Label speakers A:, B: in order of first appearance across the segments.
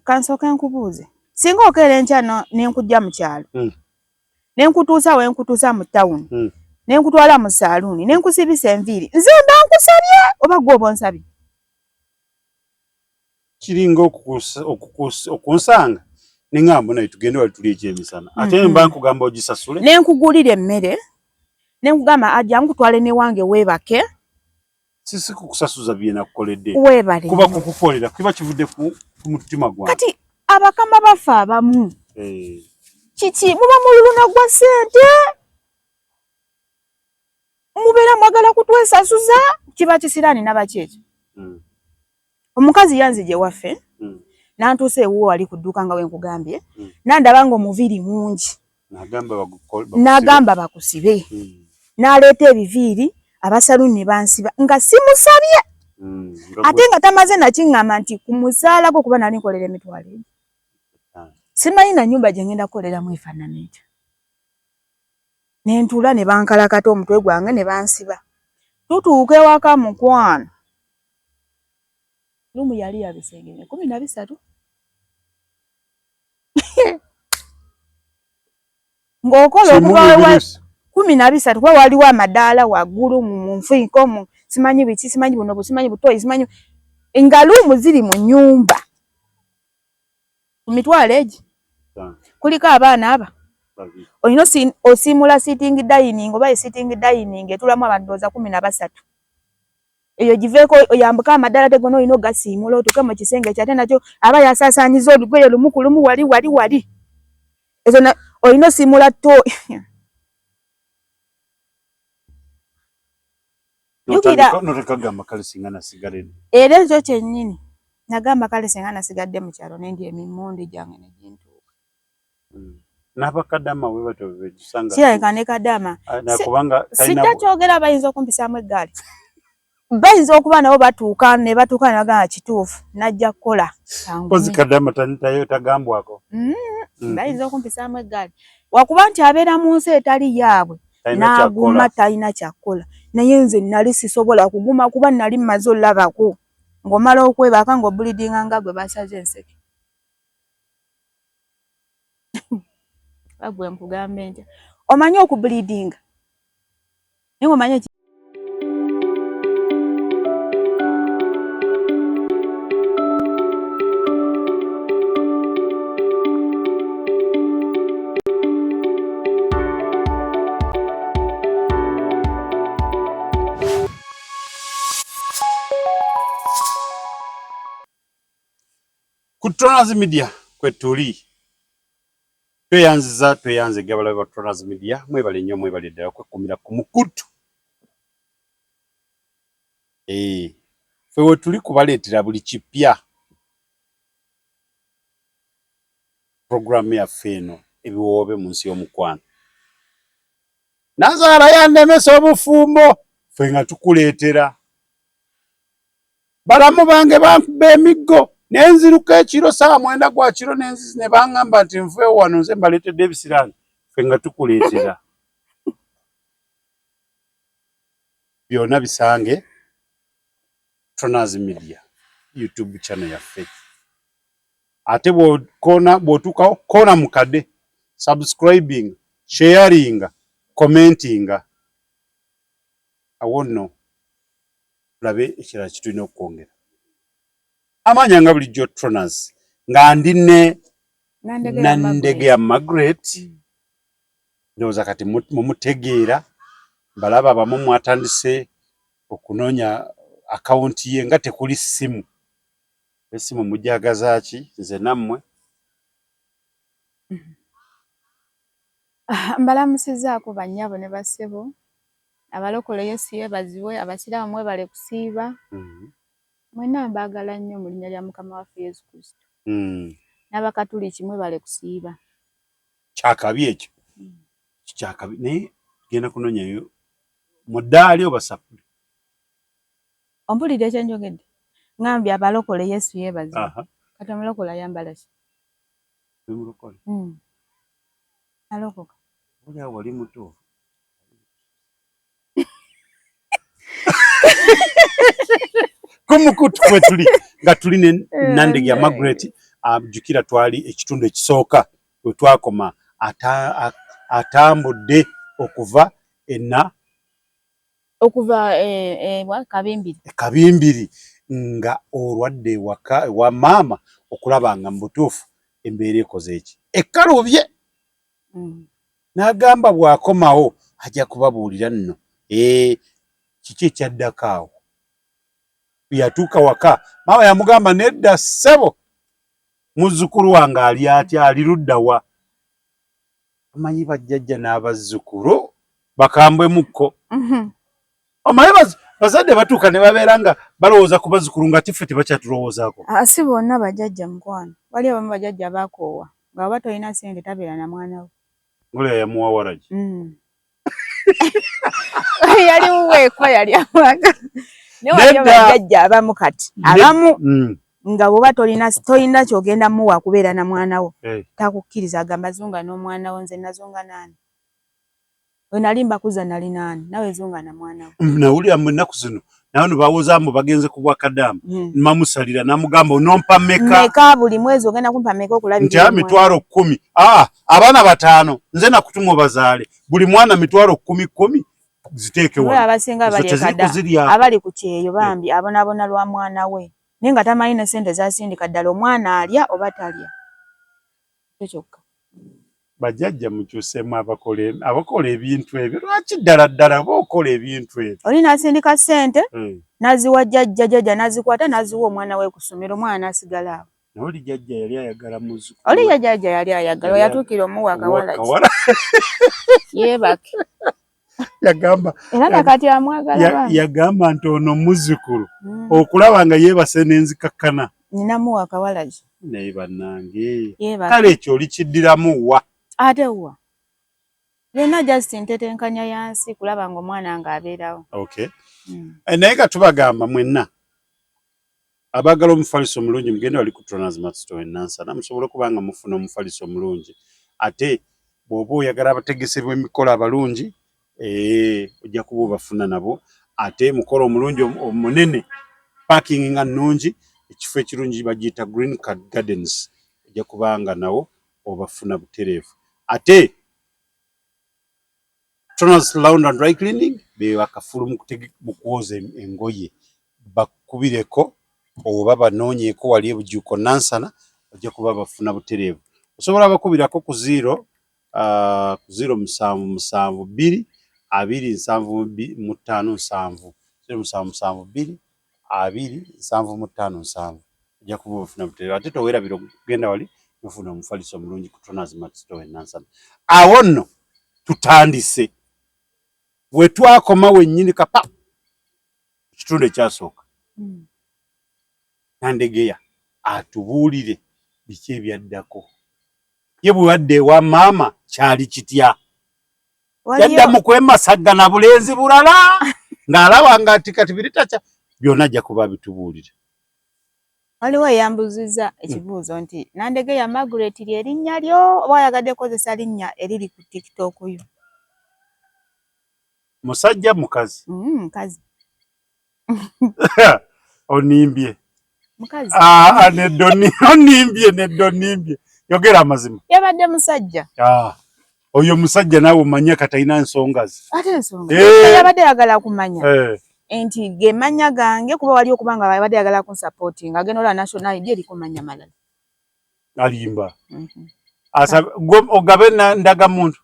A: Kansooke nkubuuze, singa okeera enkya ne nkujja mu kyalo, ne nkutuusa we nkutuusa mu tawuni, ne nkutwala mu saaluuni, ne nkusibisa enviiri, nze mba nkusabye oba gwe oba onsabye?
B: Kiringa okunsanga neŋŋamba naye tugende wali tuli ekyemisana, ate mba nkugamba ogisasule.
A: Ne nkugulira emmere, ne nkugamba ajja nkutwale newange weebake.
B: Sisi kukusasuza bye nakukoledde.
A: Weebale.
B: Kuba kukukolera kiba kivudde ku mutima gwange.
A: Kati abakama baffe abamu, kiki muba mululuna gwa ssente, mubeera mwagala kutwesasuza. Kiba kisiraani nabaki ekyo? Omukazi yanzija ewaffe, nantuusa ewuwo wali ku dduuka nga wenkugambye, nandaba nga omuviiri mungi, n'agamba bakusibe, n'aleeta ebiviiri, abasaluuni ne bansiba nga simusabye, ate nga tamaze nakiŋŋamba nti ku musaala gwo, kuba nali nkolera emitwalo egi, simanyi na nnyumba gye ngenda kukoleramu efaanana etyo. Ne ntuula ne bankalakata omutwe gwange ne bansiba. Tutuuka ewaka, mukwano, room yali ya bisenge 13, ng'okola okuva 13, kuba waliwo amadaala waggulu mu nfiiko, mu simanyi biki, simanyi buno, busimanyi butoyi, simanyi nga room ziri mu nnyumba ku mitwalo egi, kuliko abaana aba olina osiimula sitting dining oba esitting dining etulamu abantu ndowooza 13. Eyo giveeko, oyambuke amadaala te gonna olina ogasiimula otuuke mu kisenge ekyo, ate nakyo aba yasaasaanyiza olugoye lumu ku lumu wali wali wali ezo olina osiimula to.
B: Jjukira
A: era ekyo kyennyini nagamba, kale singa nasigadde mu kyalo nendya emimmonde gyange ne gintuuka.
B: N'abakadama bwe batyo betusanga.
A: Kirabika ne kadama.
B: Kubanga
A: sijja kyogera, bayinza okumpisaamu eggaali, bayinza okuba nabo batuuka ne batuuka ne bagamba kituufu najja kukola.
B: Kozi kadama tayo tagambwako.
A: Bayinza okumpisaamu eggaali wakuba nti abeera mu nsi etali yaabwe n'aguma, talina kyakkola. Naye nze nali sisobola kuguma, kuba nali mmaze olabako ng'omala okwebaka ng'obulidinga nga gwe basaze enseke. Gwe nkugambe ntya, omanyi okubulidinga naye omanyi.
B: Ku Tronas Media kwe tuli, tweyanziza, tweyanze abalabe ba Tronas Media. Mwebale nnyo, mwebale ddala okwekumira ku mukutu. Ffe we tuli kubaleetera buli kipya. Puroguramu yaffe eno, Ebiwoobe mu Nsi y'Omukwano. Nazaala yandemesa obufumbo, ffe nga tukuleetera. Balamu bange bankuba emiggo nenziruka ekiro saa 9 gwa kiro ne baŋŋamba nti nveewo wano, nze mbaleetedde ebisiraani. Ffe nga tukuleetera byonna. Bisange Tronas Media YouTube channel yaffe, ate bw'okoona bw'otuukawo koona mukadde subscribing, sharing, commenting. Awo nno tulabe ekirala kitulina okwongera amaanyi. Nga bulijjo Tronas, nga ndi ne Nandegea Margaret. Ndowooza kati mumutegeera. Mbalaba abamu mwatandise okunoonya akawunti ye nga tekuli ssimu. Essimu mujagaza ki? Nze nammwe.
A: Mbalamusizzaako bannyabo ne bassebo. Abalokole, Yesu yeebazibwe. Abasiraamu, mwebale kusiiba. Mwenna mbaagala nnyo mu linnya lya Mukama waffe Yesu Kristo. N'Abakatuliki, mwebale kusiiba.
B: Kyakabi ekyo, kyakabi, naye genda kunoonyayo mudaali oba sapule.
A: Ompulidde ekyenjogedde? Ngambye abalokole, Yesu yeebazibwe. Kati omulokole ayambala ki?
B: Mulokole?
A: Alokoka.
B: Oli awo wali mutuufu. Kumukutu kwe tuli nga tuli ne Nandegya Margaret. Jjukira twali ekitundu ekisooka we twakoma, atambudde okuva ena
A: okuva Kabimbiri.
B: Kabimbiri nga olwadde ewaka ewa maama okulaba nga mu butuufu embeera ekoze eki ekkalubye. N'agamba bw'akomawo ajja kubabuulira nno kiki ekyaddako awo. Yatuuka waka maama yamugamba nedda ssebo, muzzukulu wange ali atya, ali ludda wa? Omanyi bajjajja n'abazzukulu bakambwemukko. Omanyi bazadde batuuka ne babeera nga balowooza ku bazzukulu nga tiffe tebakyatulowoozaako.
A: Si bonna bajjajja mukwano, waliwo abamu bajjajja bakoowa nga bw'oba tolina ssente tabeera na mwana we.
B: Ng'oyo yamuwa waragi.
A: Yali wuwe kuba yali amwagala. Naye waliyo bajjajja abamu kati abamu nga bw'oba tolina ky'ogenda muwa kubeera na mwana wo takukkiriza, agamba zunga n'omwana wo. Nze nazunga naani? We nali mbakuza nali naani? Nawe zunga na mwana wo.
B: Nawulira mu ennaku zino nawe no bawoza mbu bagenze ku bwakadaama, mamusalira namugamba onompa meka?
A: Meka buli mwezi ogenda kumpa meka okulabirira
B: nti 100,000. Abaana 5 nze nakutuma obazaale, buli mwana 10,000 10,000 ziteeke wano.
A: Abasinga abali ku kyeyo bambi abonaabona lwa mwana we, naye nga tamanyi ne ssente z'asindika ddala omwana alya oba talya. Ekyo kyokka.
B: Bajjajja mukyuseemu abakola ebintu ebyo. Lwaki ddala ddala oba okola ebintu ebyo?
A: Oli n'asindika ssente n'aziwa jjajja, jjajja n'azikwata n'aziwa omwana we ku ssomero, omwana n'asigala awo.
B: Naye oli jjajja yali ayagala muzzukulu.
A: Oli jjajja yali ayagala, yatuukira omuwa akawala yeebake.
B: Yagamba
A: era nakati amwagala.
B: Yagamba nti ono muzzukulu okulaba nga yeebase n'enzikakkana.
A: Ninamuwa akawalagi.
B: Naye bannange kale ekyo olikiddiramu wa?
A: Ate wa? Byonna just ntetenkanya ya nsi kulaba ng'omwana ng'abeerawo.
B: Okay. Naye nga tubagamba mwenna abaagala omufaliso omulungi mugende wali ku Tronas Mart Store e Nansana musobole okuba nga mufuna omufaliso omulungi. Ate bw'oba oyagala abategesi b'emikolo abalungi ojja kuba obafuna nabo. Ate mukolo omulungi omunene, parking nga nnungi, ekifo ekirungi bagiyita Green Card Gardens, ojja kuba nga nawo obafuna butereevu. Ate Tronas Laundry and Dry Cleaning be bakafulu mu kwoza engoye, bakubireko oba banoonyeeko wali ebujuuko Nansana, ojja kuba bafuna butereevu. Osobola bakubirako ku 0 077 2 20 75 7 077 2 20 75 7, ojja kuba obafuna butereevu. Ate towerabira okugenda wali nofuna omufaliso omulungi ku Tronas Mart Store e Nansana. Awo nno tutandise we twakoma wennyini kapa ekitundu ekyasooka. Nandegeya atubuulire biki ebyaddako. Ye bwe wadda ewa maama kyali kitya? Yadda mu kwemasagga na bulenzi bulala ng'alaba nga nti kati biritakya byonna ajja kuba bitubuulire.
A: Waliwo eyambuzizza ekibuuzo nti Nandegeya Margaret lye linnya lyo oba oyagadde kukozesa linnya eriri ku TikTok yo?
B: Musajja mukazi?
A: Mukazi.
B: Onimbye.
A: Mukazi.
B: Nedda onimbye, nedda onimbye. Yogera amazima.
A: Yabadde musajja.
B: Oyo musajja naawe omanya kati alina nsonga ze.
A: Ate ensonga. Yabadde ayagala kumanya nti ge mannya gange, kuba wali okuba nga yabadde ayagala kunsupportinga, agenda olaba national ID eriko mannya malala.
B: Alimba. Ogabe ndagamuntu.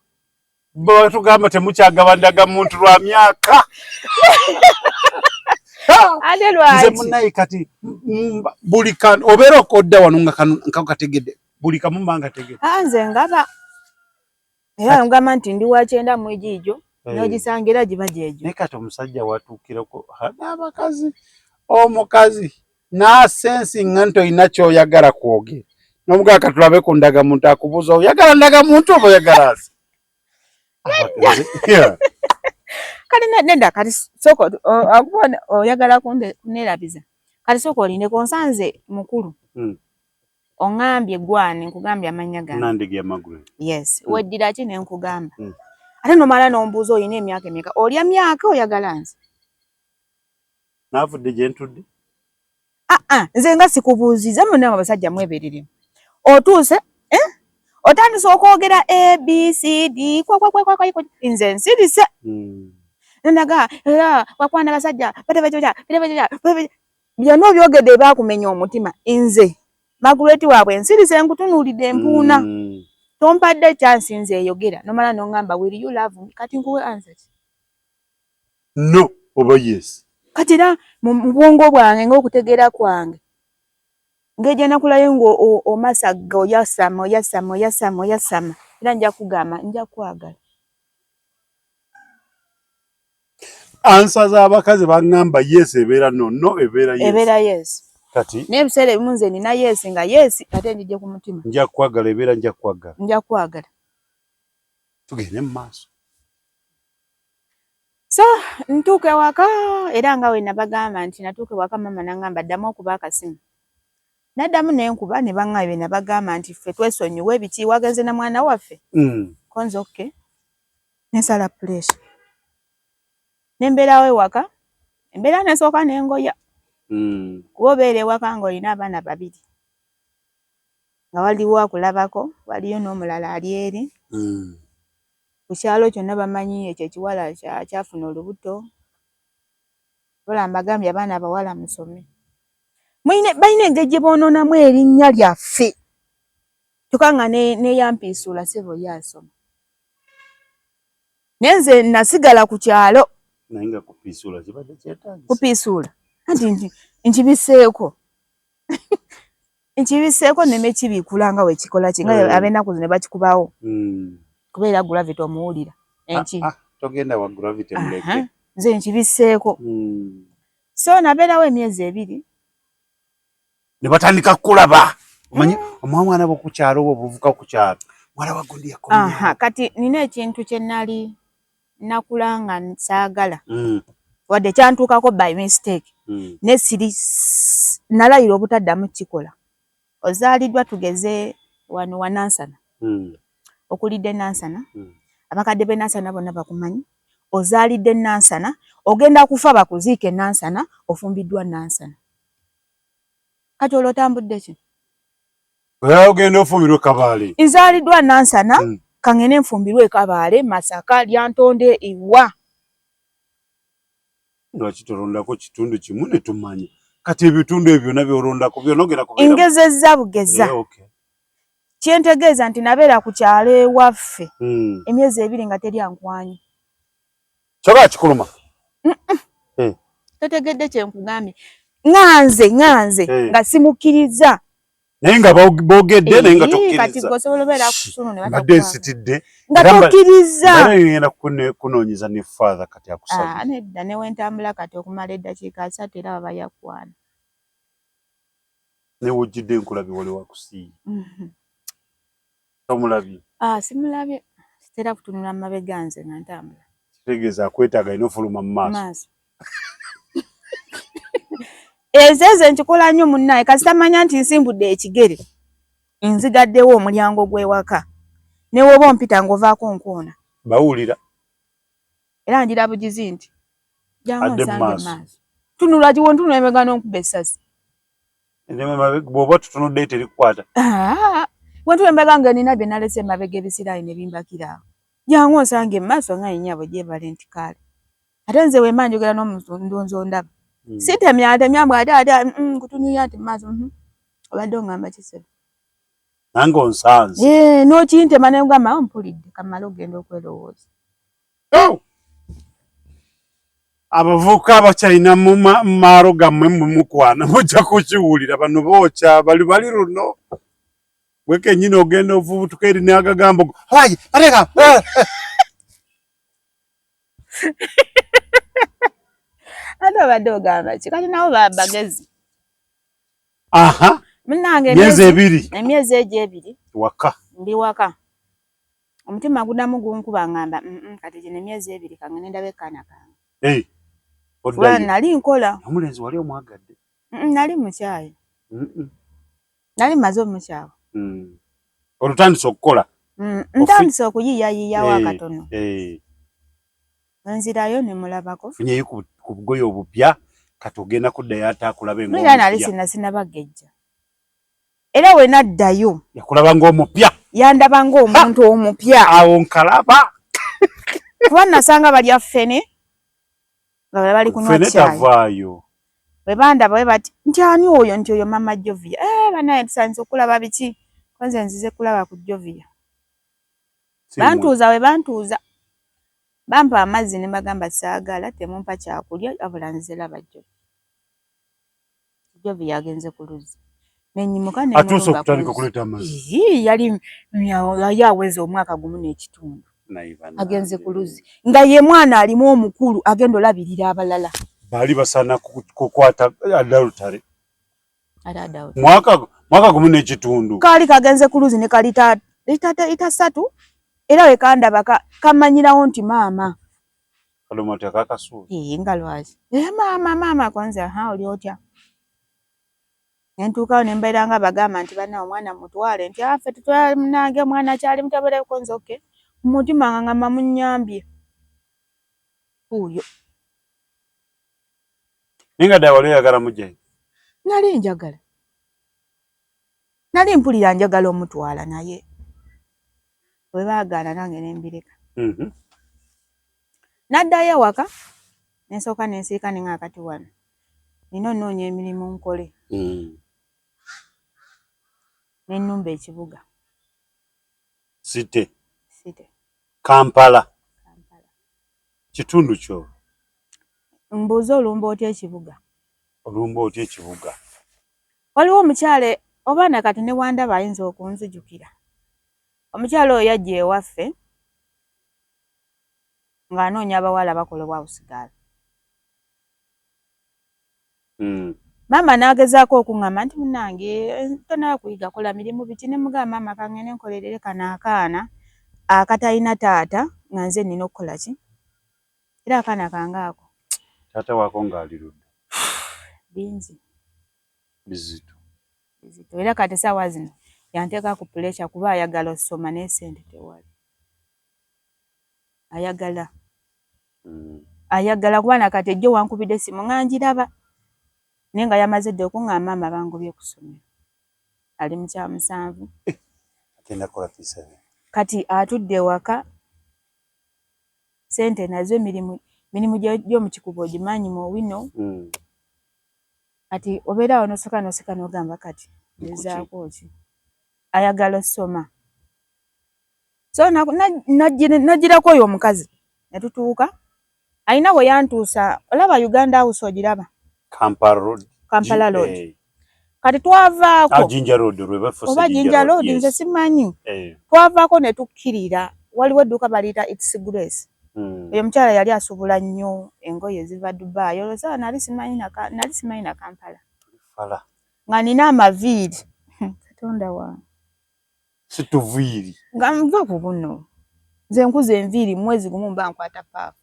B: Batugamba temukyagaba ndagamuntu lwa myaka.
A: Ate lwaki?
B: Nze munnaye kati buli kano obeera okodda wano nga kano nkategedde, buli kamu mba ngategedde.
A: Nze ngaba era ngamba nti ndi wa 90 egiijo n'ogisanga era giba gyegyo.
B: Naye kati omusajja watuukirako n'abakazi, omukazi n'asensinga nti olina ky'oyagala kwogera n'omugamba katulabe ku ndagamuntu, akubuuza oyagala ndagamuntu oba oyagala nze?
A: Kale nedda, kati sooka akuba oyagala kunneerabiza, kati sooka olindeko nsanze mukulu. Oŋŋambye gwani, nkugambye amannya gange.
B: Nandegeya Margaret.
A: Yes, weddira ki ne nkugamba. Ate nomala n'ombuuza olina emyaka emeka, olya myaka oyagala nze?
B: Naavudde gye ntudde.
A: Nze nga sikubuuzizza, munna abasajja mwebereremu. Otuuse, eh? Otandise okwogera abcd kwakwakwakwakwa, nze nsirise. Naga era wakwana basajja, byonna obyogedde ebyakumenya omutima. Nze Margaret waabwe nsirise, nkutunuulidde empuuna. Tompadde chance nze eyogera, nomala noŋŋamba, "Will you love me?" Kati nkuwe answer ki?
B: No oba yes?
A: Kati era mu bwongo bwange, ng'okutegeera kwange, ng'egya nakulayo nga omasagga, oyasama, oyasama, oyasama, oyasama, era nja kugamba nja kwagala.
B: Answer z'abakazi baŋŋamba yes ebeera no, no ebeera yes.
A: Ebeera yes.
B: Kati
A: naye ebiseera ebimu nze nina yes nga yes ate njijje ku mutima.
B: Nja kwagala ebeera nja kwagala.
A: Nja kwagala.
B: Tugende mu maaso.
A: So ntuuka ewaka, era nga we nabagamba nti natuuka ewaka, mama naŋŋamba ddamu okuba akasimu. Naddamu nenkuba ne baŋŋamba bye nabagamba nti ffe twesonyiwe biki, wagenze na mwana waffe. Konze okay, nensala pressure, nembeerawo ewaka. Embeera nesooka nengoya, kuba obeera ewaka ng'olina abaana babiri, nga waliwo akulabako, waliyo n'omulala ali eri. Ku kyalo kyonna bamanyi ekyo ekiwala kyafuna olubuto. Wabula mbagambye, abaana abawala musome. Balina engeri gye boonoonamu erinnya lyaffe, kyokka nga neyampiisuula ssebo ye asoma, naye nze nasigala ku kyalo.
B: Naye nga kupiisuula kibadde kyetaagisa.
A: Kupiisuula anti nkibiseeko, nkibiseeko nneme kibikula nga wekikola ki nga ab'ennaku zino ne bakikubawo, kubeera gravity omuwulira enki.
B: Ah, ah, togenda wa gravity, muleke.
A: Nze nkibiseeko. So nabeerawo emyezi 2.
B: Ne batandika kukulaba, omanyi omwana bwokukyalo oba obuvuka ku kyalo, muwala wa gundi yakomyewo.
A: Kati nina ekintu kye nali nakula nga saagala, wadde kyantuukako by mistake, ne siri nalayira obutaddamu kukikola. Ozaaliddwa tugeze wano wa Nansana, okulidde Nansana, abakadde b'e Nansana bonna bakumanyi, ozaalidde Nansana, ogenda kufa bakuziike Nansana, ofumbiddwa Nansana. Kati olwo otambudde ki?
B: Era ogenda ofumbirwe Kabaale.
A: Nzaaliddwa Nansana, kangende nfumbirwe e Kabaale, Masaka, Lyantonde, Iwa.
B: Lwaki tolondako kitundu kimu ne tumanya? Kati ebitundu ebyo byonna by'olondako byonna ogenda kubeera
A: Ngezezza bugeza.
B: Eh, okay.
A: Kyentegeeza nti nabeera ku kyalo ewaffe emyezi 2 nga teri ankwanye.
B: Kyokka kikuluma.
A: Totegedde kye nkugambye. Ŋŋanze nga simukkiriza.
B: Naye nga boogedde, naye nga
A: Kati
B: tokkiriza.
A: Gwe osobola obeera ku sunu ne
B: Mbadde
A: batakwanga.
B: nsitidde.
A: Nga
B: Era
A: tokkiriza.
B: Mbadde ngenda kunoonyeza ne father kati akusabye.
A: Ah, nedda, ne wentambula kati okumala eddakiika 30 era baba yakwana.
B: Ne wojjidde nkulabye wali wakusiiye. Tomulabye?
A: Ah, simulabye. Sitera kutunula mu mabega nze nga ntambula.
B: Kitegeeza akwetaaga alina ofuluma mu maaso.
A: Maaso. Ezo ezo nkikola nnyo munnaye, kasita manya nti nsimbudde ekigere, nzigaddewo omulyango gw'ewaka. Ne bw'oba ompita ng'ovaako nkoona.
B: Bawulira.
A: Era ngira bugizi nti jangu
B: Adde mu
A: onsange
B: maaso.
A: maaso. Tunula giwo, ntunula emabega n'onkuba essasi.
B: Bw'oba tutunudde terikukwata.
A: Ah, bwe ntunula emabega nga nina bye nalese emabega ebisiraani ne bimbakira awo. Jangu onsange mu maaso nga nnyabo gyebale nti kaale. Ate nze bwe mba njogera n'omuntu ondaba. Sitemyatemya mbu ate ate nkutunuulira nti mu maaso, obadde oŋŋamba ki ssebo?
B: Nange onsanze.
A: Eh, n'okintema ne ngamba mpulidde kammale okugenda okwerowooza.
B: Oh! Abavubuka abakyalina mu maalo gammwe mumukwana mujja kukiwulira, bano bookya bali bali luno. Gwe kennyini ogenda ovubutuka eri n'agagambo awaye aleka.
A: Ate obadde ogamba ki? Kati nabo bagezi.
B: Aha.
A: Munnange
B: Myezi 2.
A: Emyezi egyo 2
B: Waka.
A: Ndi waka. Omutima guddamu gunkuba ngamba kati gino emyezi 2 kangende ndabe kaana kange.
B: Hey.
A: Kuba nali nkola.
B: Omulenzi wali omwagadde?
A: Nali mukyayi. Nali mmaze omukyawa.
B: Olutandise okukola?
A: Ntandise okuyiiyayiiyawo akatono. Nzirayo ne mulabako.
B: Funyeyo ku bugoye obupya, kati ogenda kuddayo ate akulabe
A: Era nali sina sinabagejja. Era we naddayo
B: yakulaba ng'omupya.
A: Yandaba ng'omuntu omupya.
B: Awo nkalaba.
A: Kuba nasanga balya ffene nga bali kunywa
B: Ffene
A: caayi.
B: Tavaayo.
A: Bwe bandaba bwe bati nti ani oyo, nti oyo mama Jovia. Eh, banaye tusanze okulaba biki, ko nze nzize kulaba ku Jovia. Bantuuza, we bantuuza bampa amazzi ne mbagamba saagala, temumpa kyakulya, wabula nzize laba Jovia. Jovia agenze ku luzzi nenyimuka.
B: Atuuse okutandika okuleeta amazzi.
A: Yali yali aweza omwaka 1.5. Agenze ku luzzi nga ye mwana alimu omukulu agenda olabirira abalala.
B: Baali basaana kukwata adultery. Mwaka 1.5.
A: Kaali kagenze ku luzzi ne kalita lita 3, era we kandaba kamanyirawo nti maama.
B: Kalomoti akakasuuti.
A: Nga lwaki, eh, maama, maama, kwanza ha oli otya? Nentuukawo ne mbeera nga bagamba nti banna omwana mutwale, nti affe tutwale munange, omwana akyali mutabere. Konze okay, mu mutima nga ngamba munnyambye wuuyo.
B: Naye nga ddala wali oyagala mujjayo?
A: Nali njagala, nali mpulira njagala omutwala, naye bwe baagaana nange nembireka. Naddayo ewaka nensooka nensiika nenga kati wano nina onoonya emirimu nkole. Nennumba ekibuga.
B: City?
A: City.
B: Kampala?
A: Kampala.
B: Kitundu kyo?
A: Mbuuza, olumba otya ekibuga?
B: Olumba otya ekibuga?
A: Waliwo omukyala oba nakati ne wandaba ayinza okunzijukira. Omukyala oyo yajja ewaffe ng'anoonya abawala bakola obwa house girl. Maama n'agezaako okuŋŋamba nti munnange tonaba kuyiga kola mirimu biki, ne mugamba maama kangende nkolerere kano akaana akatalina taata, nga nze nnina okukola ki, era akaana kange ako.
B: Taata waako ng'ali ludda?
A: Bingi.
B: Bizito.
A: Bizito, era kati essaawa zino yanteeka ku pressure kuba ayagala ossoma naye ssente tewali. Ayagala ayagala kuba nakati ejjo wankubidde essimu nga ngiraba, naye nga yamaze dda okuŋŋamba maama bangobye ku ssomero, ali mu kyamusanvu.
B: Agenda kukola P7.
A: Kati atudde ewaka, ssente nazo, emirimu mirimu gy'omu kikubo ogimanyi mu Owino. Kati obeera awo n'osooka n'oseka n'ogamba kati ngezaako ki, ayagala ossoma. So nagirako oyo omukazi ne tutuuka alina we yantuusa. Olaba Uganda House, ogiraba?
B: Kampala Road.
A: Kampala Road. Kati twavaako
B: Ah, Jinja Road lwe bafuuse.
A: Oba Jinja Road, nze simanyi. Twavaako ne tukkirira, waliwo edduuka baliyita Its Grace. Oyo omukyala yali asuubula nnyo engoye eziva Dubai. Olwo saawa nali simanyi na Kampala.
B: Fala.
A: Nga nina amaviiri, Katonda wange.
B: Situviiri.
A: Nga nva ku buno, nze nkuza enviiri mwezi 1 mba nkwata paafu.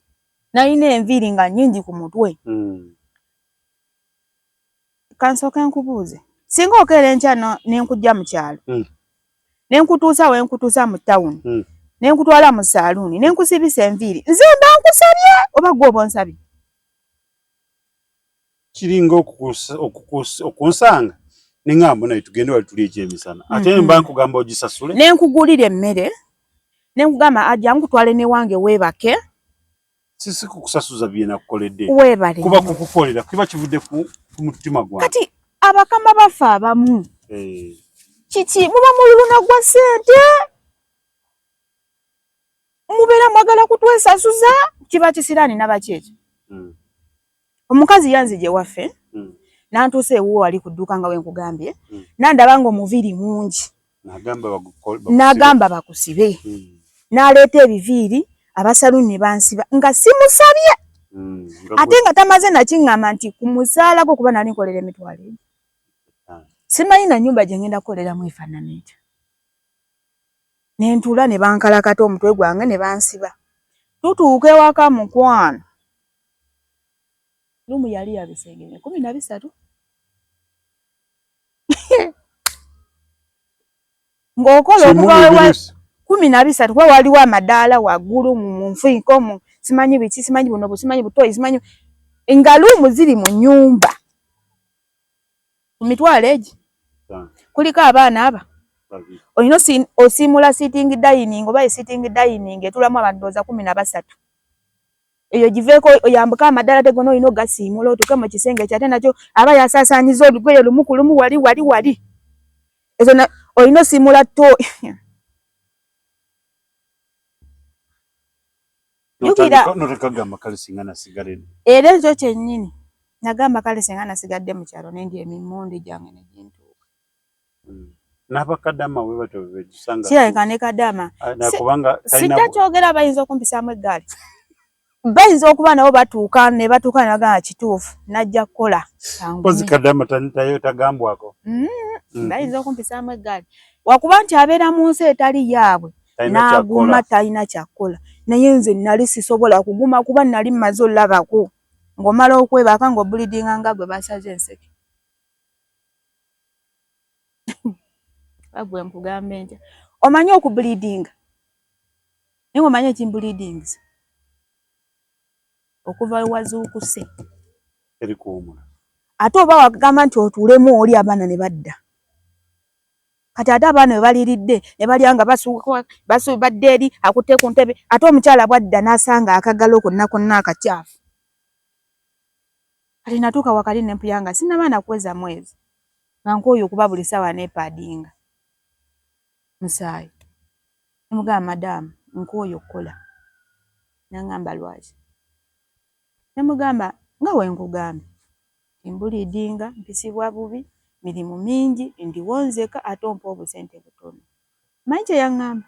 A: Nalina enviiri nga nnyingi ku mutwe. Kansooke nkubuuze, singa okeera enkya ne nkujja mu kyalo ne nkutuusa we nkutuusa mu tawuni ne nkutwala mu saaluuni ne nkusibisa enviiri, nze mba nkusabye oba gwe oba onsabye?
B: Kiringa okunsanga neŋŋamba naye tugende wali tuli ekyemisana, ate mba nkugamba ogisasule.
A: Ne nkugulira emmere ne nkugamba ajja nkutwale newange weebake.
B: Sisi kukusasuza bye nakukoledde.
A: Weebale.
B: Kuba kukukolera kiba kivudde ku mutima gwange.
A: Kati abakama baffe abamu kiki, muba mululuna gwa ssente, mubeera mwagala kutwesasuza, kiba kisiraani nabaki ekyo. Omukazi yanzija ewaffe nantuusa ewuwo wali ku dduuka nga wenkugambye, nandaba nga omuviiri mungi, n'agamba bakusibe, n'aleeta ebiviiri, abasaluuni ne bansiba nga simusabye. Ate nga tamaze nakiŋŋamba nti ku musaala gwo, kuba nali nkolera emitwalo egi, simanyi na nnyumba gye ngenda kukoleramu efaanana etya. Ne ntuula ne bankalakata omutwe gwange ne bansiba. Tutuuka ewaka, mukwano, room yali ya bisenge 13 ng'okola okuva 13, kuba waliwo amadaala waggulu mu nfiiko mu simanyi biki, simanyi buno busimanyi butoyi, simanyi nga room ziri mu nnyumba ku mitwalo egi. Kuliko abaana aba olina osiimula sitting dining oba esitting dining etulamu abantu ndowooza 13. Eyo giveeko oyambuke amaddaala ate gonna olina ogasiimula otuuke mu kisenge kyo ate nakyo aba yasaasaanyiza olugoye lumu ku lumu wali wali wali. Ezo olina osiimula to era ekyo kyennyini nagamba kale singa nasigadde mu kyalo nendya emimmonde gyange ne gintuuka.
B: N'abakadama bwe batyo bwe bejjusa
A: kirabika ne kadama sijja kyogera bayinza okumpisaamu eggaali bayinza okuba nabo batuuka ne batuuka ne bagamba kituufu najja kukola
B: mpozi kadama tagambwako
A: bayinza okumpisaamu eggaali wakuba nti abeera mu nsi etali yaabwe n'aguma talina kyakukola naye nze nali sisobola kuguma kuba nali mmaze olabako ng'omala okwebaka ng'obulidinga nga gwe basaze enseke. Gwe nkugambe ntya omanyi okubulidinga naye omanyi ekimbulidingisa okuva wewazuukuse ate oba wagamba nti otuulemu oli abaana ne badda kati ate abaana we baliridde ne balya nga badde eri akutte ku ntebe ate omukyala bwadda n'asanga akagalo konna konna akacaafu. Kati natuuka wakati ne mpuya nga sinnaba na kuweza mwezi nga nkooye okuba buli ssaawa neepaadinga musaayi. Ne mugamba madaamu nkooye okukola. N'angamba lwaki? Ne mugamba nga bwe nkugambye nti mbuliidinga, mpisibwa bubi, mirimu mingi, ndiwo nzeka ate ompa obusente butono. Omanyi kye yaŋŋamba?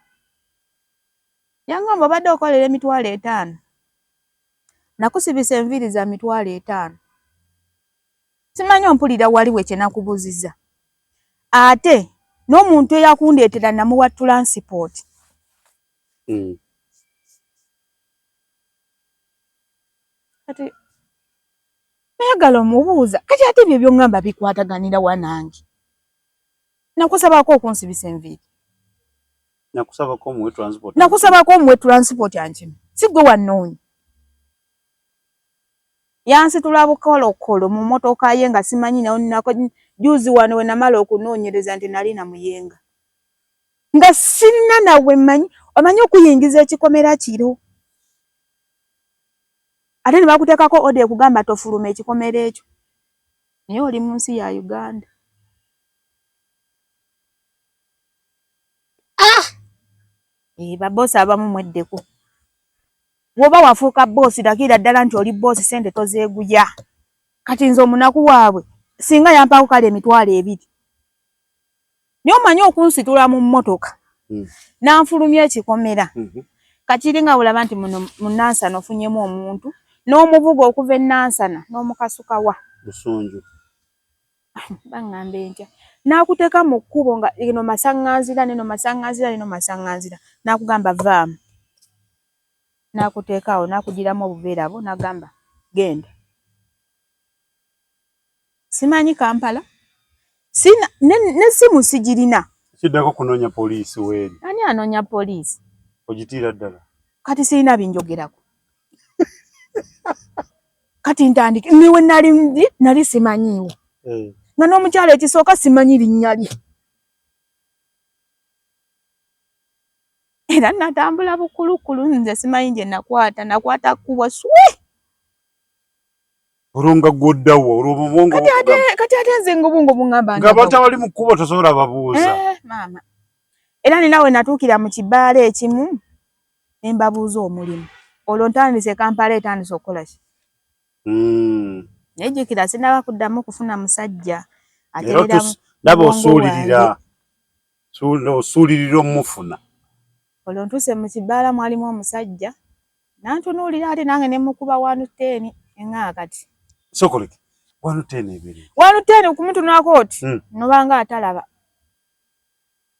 A: Yangamba obadde okolera 50,000. Nakusibisa enviiri za 50,000. Simanyi ompulira wali we kye nakubuuzizza. Ate n'omuntu eyakundeetera namuwa transport. Kati nayagala omubuuza kati ate ebyo by'oŋŋamba bikwataganira wa nange? Nakusabako okunsibisa enviiri.
B: Nakusabako omuwe transport.
A: Nakusabako omuwe transport ankime. Si ggwe wannoonya. Yansitula bukolokolo mu mmotoka ye nga simanyi nako juzi wano we namala okunoonyereza nti nali namuyenga. Nga sirina nawe mmanyi omanyi okuyingiza ekikomera kiro. Ate ne bakuteekako order ekugamba tofuluma ekikomera ekyo. Naye oli mu nsi ya Uganda. Ah! Babboosi abamu mweddeko. Bw'oba wafuuka bboosi lagira ddala nti oli bboosi ssente tozeeguya. Kati nze omunaku waabwe singa yampaako kale 20,000. Naye omanyi okunsitula mu mmotoka n'anfulumya ekikomera. Kakiri nga bw'olaba nti muno mu Nansana ofunyemu omuntu n'omuvuga okuva e Nansana n'omukasuka wa?
B: Busunju.
A: Baŋŋambe ntya? N'akuteeka mu kkubo nga eno masaŋŋanzira n'eno masaŋŋanzira n'eno masaŋŋanzira n'akugamba vaamu. N'akuteeka awo n'akuggyiramu obuveera bwo n'agamba genda. Simanyi Kampala sina n'essimu sigirina.
B: Kiddako kunoonya poliisi weeri.
A: Ani anoonya poliisi?
B: Ogitiira ddala.
A: Kati sirina binjogerako. Kati ntandike niwe nali ndi nali simanyiiwo. Nga n'omukyala ekisooka simanyi linnya lye. Era natambula bukulukulu nze simanyi gye nakwata nakwata kkubo swi.
B: Olwo nga gw'oddawo olwo obwongo
A: kati ate nze ng'obwongo bungamba
B: nga abantu abali mu kkubo tosobola babuuza.
A: Maama era nina we natuukira mu kibaala ekimu ne mbabuuza omulimu olwo ntandise Kampala etandise okukola ki? Naye jjukira sinnaba kuddamu kufuna musajja
B: atereera ndaba osuulirira osuulirira omufuna.
A: Olwo ntuuse mu kibaala mwalimu omusajja nantunuulira ate nange ne mukuba 110 eŋŋaa kati.
B: Sookoleke 110 ebiri.
A: 110 kumutunulako oti nobanga atalaba.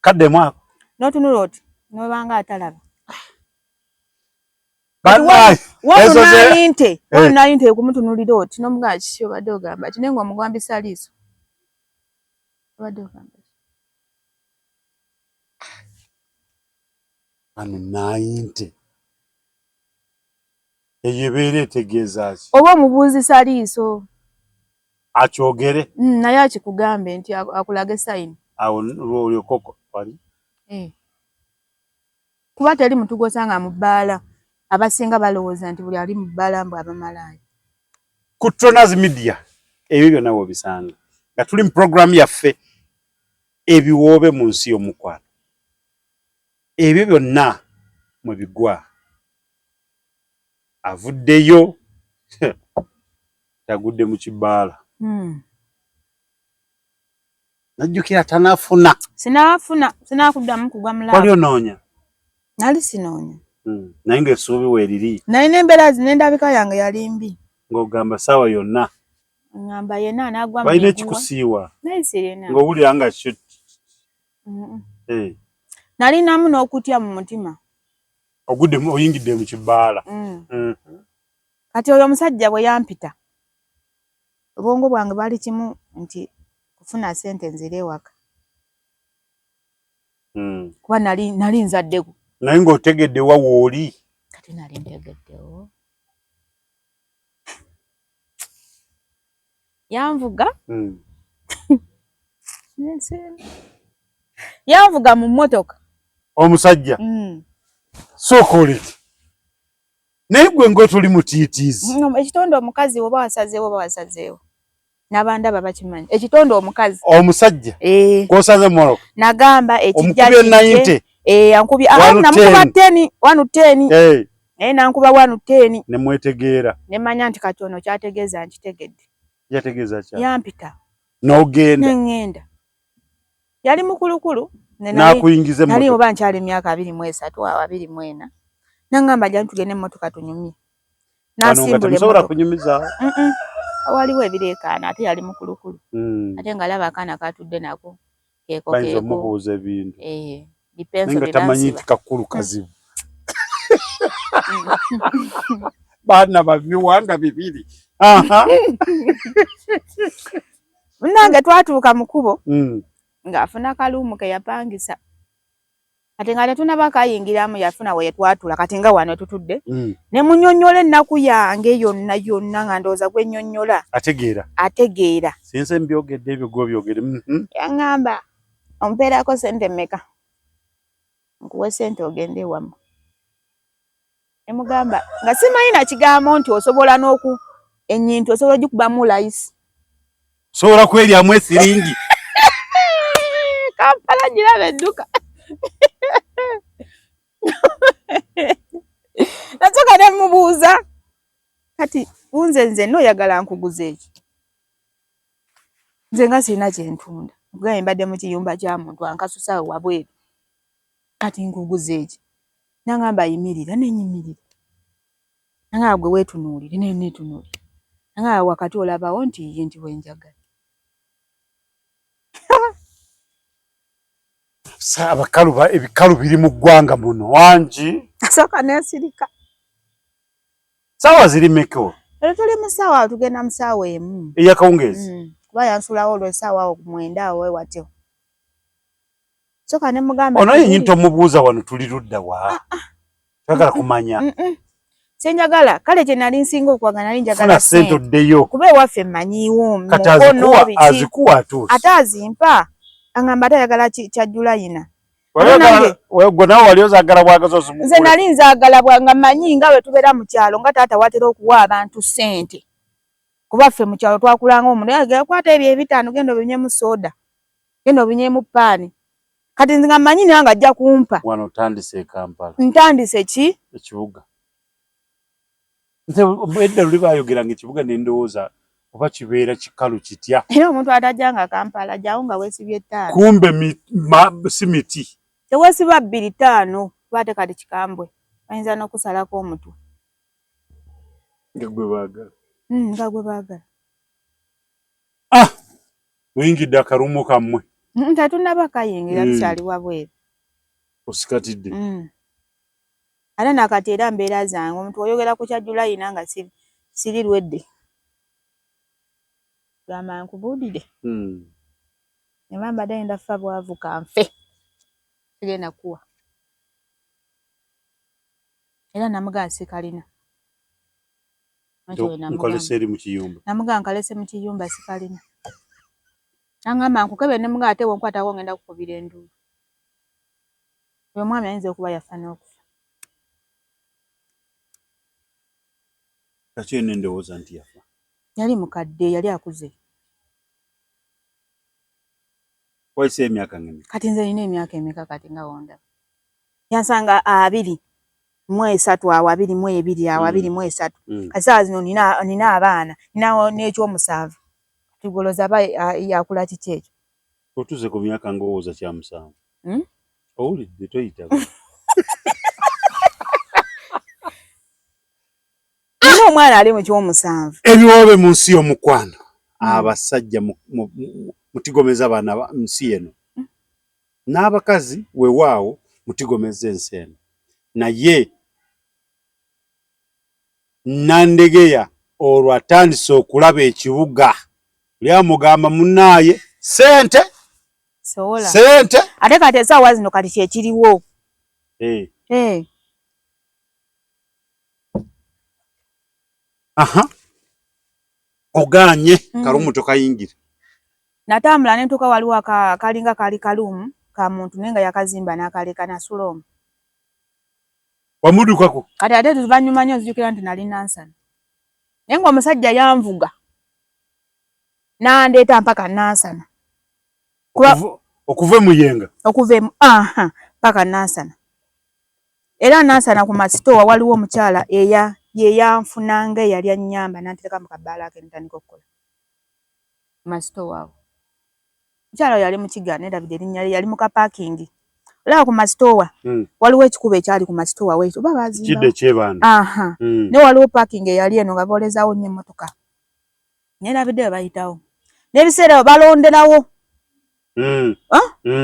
B: Kaddemu ako.
A: N'otunula oti nobanga atalaba. Wano kumutunulira oti n'omugamba kiki obadde ogamba ki naye ng'omugambisa liiso. Obadde ogamba ki?
B: 190. Eyo ebeera etegeeza ki?
A: Oba omubuuzisa liiso.
B: Akyogere.
A: Naye akikugambe nti akulage sayini.
B: Awo lw'olyoka wali.
A: Eh. Kuba teri muntu gw'osanga mu bbaala, abasinga balowooza nti buli ali mu bbaala mbu abamalaaya.
B: Ku Tronas Media ebyo byonna w'obisanga nga tuli mu pulogulaamu yaffe ebiwoobe mu nsi y'omukwano. Ebyo byonna mwe bigwa. Avuddeyo tagudde mu kibaala. Najjukira tanafuna.
A: Sinafuna, sinakuddamu kugwa mu
B: laavu. Wali onoonya?
A: Nali sinoonya.
B: Naye ng'essuubi weeriri.
A: Naye n'embeera n'endabika yange yali mbi.
B: Ng'ogamba ssaawa yonna.
A: Ngamba yenna anaagwa
B: mu Balina ekikusiiwa.
A: Naye sirina.
B: Ng'owulira nga kyo.
A: Nalinamu n'okutya mu mutima.
B: Ogudde oyingidde mu kibaala.
A: Kati oyo omusajja bwe yampita, obwongo bwange bwali kimu nti kufuna ssente nzire ewaka. Kuba nali nzaddeko.
B: Naye ng'otegedde wa w'oli.
A: Kati nali ntegeddewo. Yanvuga. Yanvuga mu mmotoka.
B: Omusajja. Sooka oleke. Naye gwe ng'otuli mutiitiizi.
A: Ekitonde omukazi oba wasazeewo oba wasazeewo. N'abandaba bakimanyi. Ekitonde omukazi.
B: Omusajja. Gw'osanze mu mmotoka.
A: Nagamba ekijja
B: Omukubye nayinte.
A: Ankubye. Namukuba 10, 1 10. Naye nankuba 1 10.
B: Ne mwetegeera.
A: Ne mmanya nti kati ono kyategeeza nkitegedde.
B: Yategeeza ki?
A: Yampita.
B: N'ogenda.
A: Ne ŋŋenda. Yali mukulukulu.
B: N'akuyingiza emmotoka.
A: Nali oba nkyali emyaka 23 awo 24. N'aŋŋamba jangu tugende emmotoka tunyumye.
B: N'asimbula temusobola kunyumizaawo.
A: Waliwo ebireekaana ate yali mukulukulu. Ate ng'alaba akaana k'atudde nako keeko
B: Bayinza omubuuza ebintu. Naye nga tamanyi nti kakulu kazibu. Baana babiwanga bibiri.
A: Munnange twatuuka mu kkubo ng'afuna kaluumu ke yapangisa. Kati nga tetunnaba kayingiramu yafuna we twatula kati nga wano tutudde. Ne munnyonnyola ennaku yange yonna yonna nga ndowooza gwe nnyonnyola.
B: Ategeera.
A: Ategeera.
B: Sinze mbyogedde ebyo gw'obyogere.
A: Yaŋŋamba ompeerako ssente mmeka? Nkuwe ssente ogende ewammwe. Ne mugamba nga simanyi na kigambo nti osobola n'oku ennyintu osobola ogikubamu layisi.
B: Osobola kweryamu esiringi.
A: Kampala giraba edduka. Nasooka ne mmubuuza kati nze nze n'oyagala nkuguze eki? Nze nga sirina kye ntunda. Nkugambye mbadde mu kiyumba kya muntu ankasusa awo wabweru. Kati nkuguze eki? N'aŋŋamba yimirira ne nyimirira. N'aŋŋamba gwe weetunuulire ne neetunuulira. N'aŋŋamba wakati olabawo nti ye nti we njagala.
B: Abakalu ebikalu biri mu ggwanga muno wangi.
A: Nasooka neesirika.
B: Ssaawa ziri mmeka?
A: Leero tuli mu ssaawa tugenda mu ssaawa 1.
B: Ey'akawungeezi?
A: Kuba yansuulawo olw'essaawa awo 9 awo we watyo. Sooka ne mugamba.
B: Ono yennyini tomubuuza wano tuli ludda wa? Toyagala kumanya.
A: Senjagala kale kye nali nsinga okwagala nali njagala
B: Funa ssente oddeyo.
A: Kuba ewaffe mmanyiiwo
B: Kati azikuwa azikuwa atuuse.
A: Ate azimpa aŋŋamba ate ayagala kya Julayina.
B: Gwe nawe wali ozaagala bwagazi ozimukule.
A: Nze nali nzaagala bwa nga mmanyi nga bwe tubeera mu kyalo nga taata watera okuwa abantu ssente. Kuba ffe mu kyalo twakulanga omuntu kwata ebyo 5 genda obinywemu soda, genda obinywemu ppaani. Kati nze nga mmanyi nange ajja kumpa.
B: Wano otandise e Kampala.
A: Ntandise ki?
B: Ekibuga. Nze edda luli baayogeranga ekibuga ne ndowooza oba kibeera kikalu kitya.
A: Era omuntu atajjanga Kampala jjawo nga weesibye 5.
B: Kumbe si miti.
A: Teweesiba 2 5 kuba ate kati kikambwe bayinza n'okusalako omutwe.
B: Nga gwe baagala.
A: Nga gwe baagala.
B: Ah! Muyingidde akalumu kammwe.
A: Tetunnaba kayingira tukyali wabweru.
B: Osikatidde.
A: Ate nakati era mbeera zange omuntu oyogera ku kya Julayina nga siri lwedde. Gamba nkubuulire. Neba mbadde ngenda kufa bwavu kanfe. Sigenda kuwa. Era namugamba sikalina.
B: Nkalese eri mu kiyumba.
A: Namugamba nkalese mu kiyumba sikalina. Nangamba nkukebe ne mugamba ate wonkwatako ngenda kukubira enduulu. Oyo omwami ayinza okuba yafa n'okufa.
B: Lwaki olina endowooza nti yafa?
A: Yali mukadde, yali akuze.
B: Wayise emyaka ng'emeka?
A: Kati nze nina emyaka emeka kati nga wondaba? Yansanga 23 awo, 22 awo, 23. Kati saawa zino nina abaana, nina n'ekyomusanvu. Kati gwe olowooza aba yakula kiki ekyo?
B: Otuuse ku myaka ng'owooza kya musanvu. Owulidde toyitaba.
A: Nina omwana ali mu kyomusanvu.
B: Ebiwoobe mu nsi y'omukwano. Abasajja mutigomeza abaana nsi eno. N'abakazi weewaawo mutigomeza ensi eno. Naye Nandegeya olwo atandise okulaba ekibuga. Oli amugamba munnaaye ssente ssente.
A: Ate kati essaawa zino kati kyekiriwo.
B: Aha. Ogaanye kalumu tokayingira.
A: Natambula ne ntuuka waliwo akalinga kaali kaluumu ka muntu naye nga yakazimba n'akaleka nasula omwo.
B: Wamudukako?
A: Kati ate luvannyuma nnyo nzijukira nti nali Nansana. Naye ng'omusajja yanvuga n'andeeta mpaka Nansana.
B: Okuva e Muyenga?
A: Okuva e aha mpaka Nansana. Era Nansana ku masitoowa waliwo omukyala eya yeyanfunanga eyali annyamba n'antereka mu kabbaala ke ne ntandika okukola. Ku masitoowa awo. Omukyala oyo yali Mukiga neerabidde erinnya lye yali mu kapaakingi. Olaba ku masitoowa waliwo ekikubo ekyali ku masitoowa wekyo oba baazimbawo?
B: Ekidda eky'Ebanda.
A: Aha. Naye waliwo paakingi eyali eno nga boolezaawo nnyo emmotoka. Neerabidde we bayitawo. N'ebiseera ebyo balonderawo.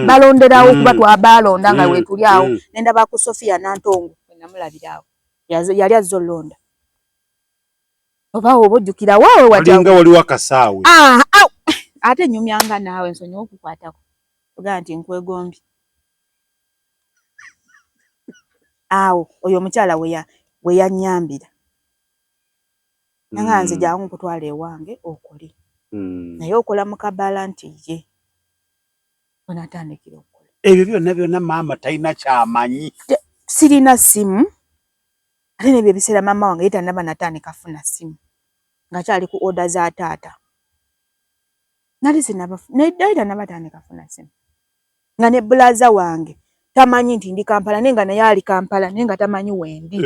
A: Balonderawo kuba twabaalonda nga weetuli awo. Ne ndaba ku Sophia Nantongo we namulabira awo. Yali azze ollonda. Oba oba ojjukira waawe
B: walinga waliwo akasaawe.
A: Ate nnyumyanga naawe nsonyiwe okukwatako. Ogamba nti nkwegombye. Awo oyo omukyala we yannyambira. Nangamba nze jangu nkutwale ewange okole. Naye okola mu kabaala nti ye. We natandikira okukola.
B: Ebyo byonna byonna maama talina ky'amanyi.
A: Sirina ssimu ate n'ebyo ebiseera maama wange ye tannaba natandika kufuna ssimu ng'akyali ku order za taata. Nali sinnaba yali tannaba tandika kufuna ssimu. Nga ne bbulaaza wange tamanyi nti ndi Kampala naye nga naye ali Kampala naye nga tamanyi wendi.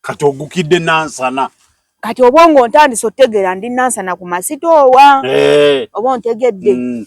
B: Kati ogukidde Nansana.
A: Kati obwongo ntandise otegeera ndi Nansana ku masitoowa. Oba ontegedde.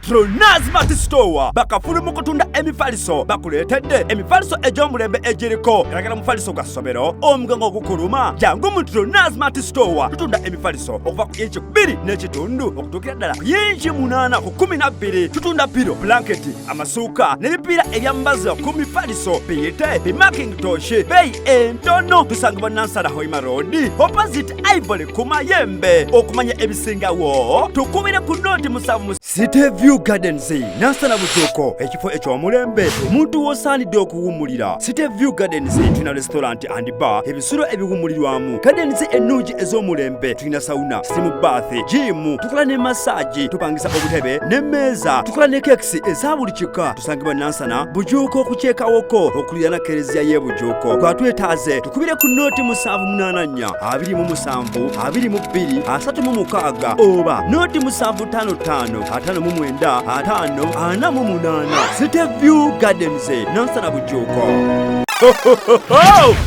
C: Tronaz Mart Store bakafulu mu kutunda emifaliso bakuleetedde emifaliso egy'omulembe egiriko galagala mufaliso gwa ssomero omugongo ogukuluma jangu mu Tronaz Mart Store tutunda emifaliso okuva ku inci 2.5 okutuukira ddala ku yinci 8 ku 12 tutunda piro blanketi amasuuka n'ebipiira ebyambazibwa ku mifaliso biyite bimakintosh beeyi entono tusangibwa Nansana Hoima Road opposite Ivory ku Mayembe okumanya ebisingawo tukubire ku noti 7 City View Gardens Nansana Bujuuko ekifo eky'omulembe omuntu w'osaanidde okuwummulira. City View Gardens tulina restaurant and bar, ebisulo ebiwummulirwamu, gardens ennungi ez'omulembe, tulina sauna, steam bath, gym, tukola ne massage, tupangisa obutebe n'emmeeza, tukola ne cakes eza buli kika. Tusangibwa Nansana Bujuuko ku kyekawoko okuliraana kereziya y'e Bujuuko. Twatwetaaze tukubire ku noti 784 27 22 36 oba noti 755 59 50 48. City View Gardens Nansana Bujuuko.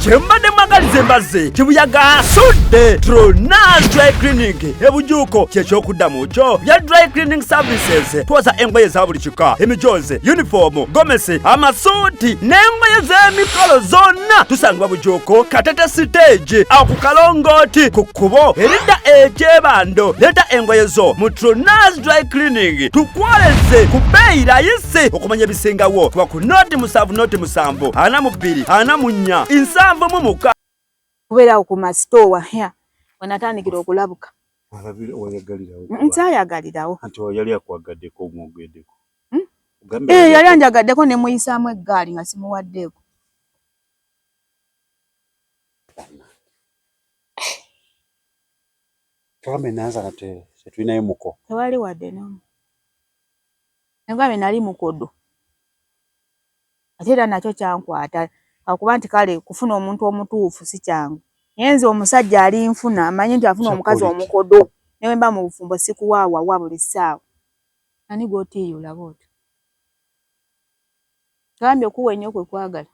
C: Kyembadde mwagaliza embazzi kibuyaga asudde Tronaz Dry Cleaning ebujuuko kyekyokuddamu kyo bya dry cleaning services twoza engoye za buli kika emijoozi uniform gomesi amasuuti n'engoye z'emikolo zonna tusangibwa Bujuuko Katete stage awo ku kalongooti ku kkubo eridda ekyebando leeta engoye zo mu Tronaz Dry Cleaning tukwoleze ku bbeeyi layisi okumanya ebisingawo kuba ku noti 7 noti 7 42 44 76.
A: Kubeerawo ku masitoowa we natandikira okulabuka. Nsaayagalirawo.
B: Anti yali akwagaddeko omwogeddeko.
A: Yali anjagaddeko ne muyisaamu eggaali nga simuwaddeeko.
B: Tugambye Nansana tetulinayo muko.
A: Tewali wadde n'omu. Nagambye nali mukodo. Ate era nakyo kyankwata akuba nti kale kufuna omuntu omutuufu si kyangu. Naye nze omusajja alinfuna amanyi nti afuna omukazi omukodo ne bwe mba mu bufumbo sikuwaawawa buli ssaawa. Ani gw'otiiyula bw'otyo? Gambye okuwa ennyo kwe kwagala.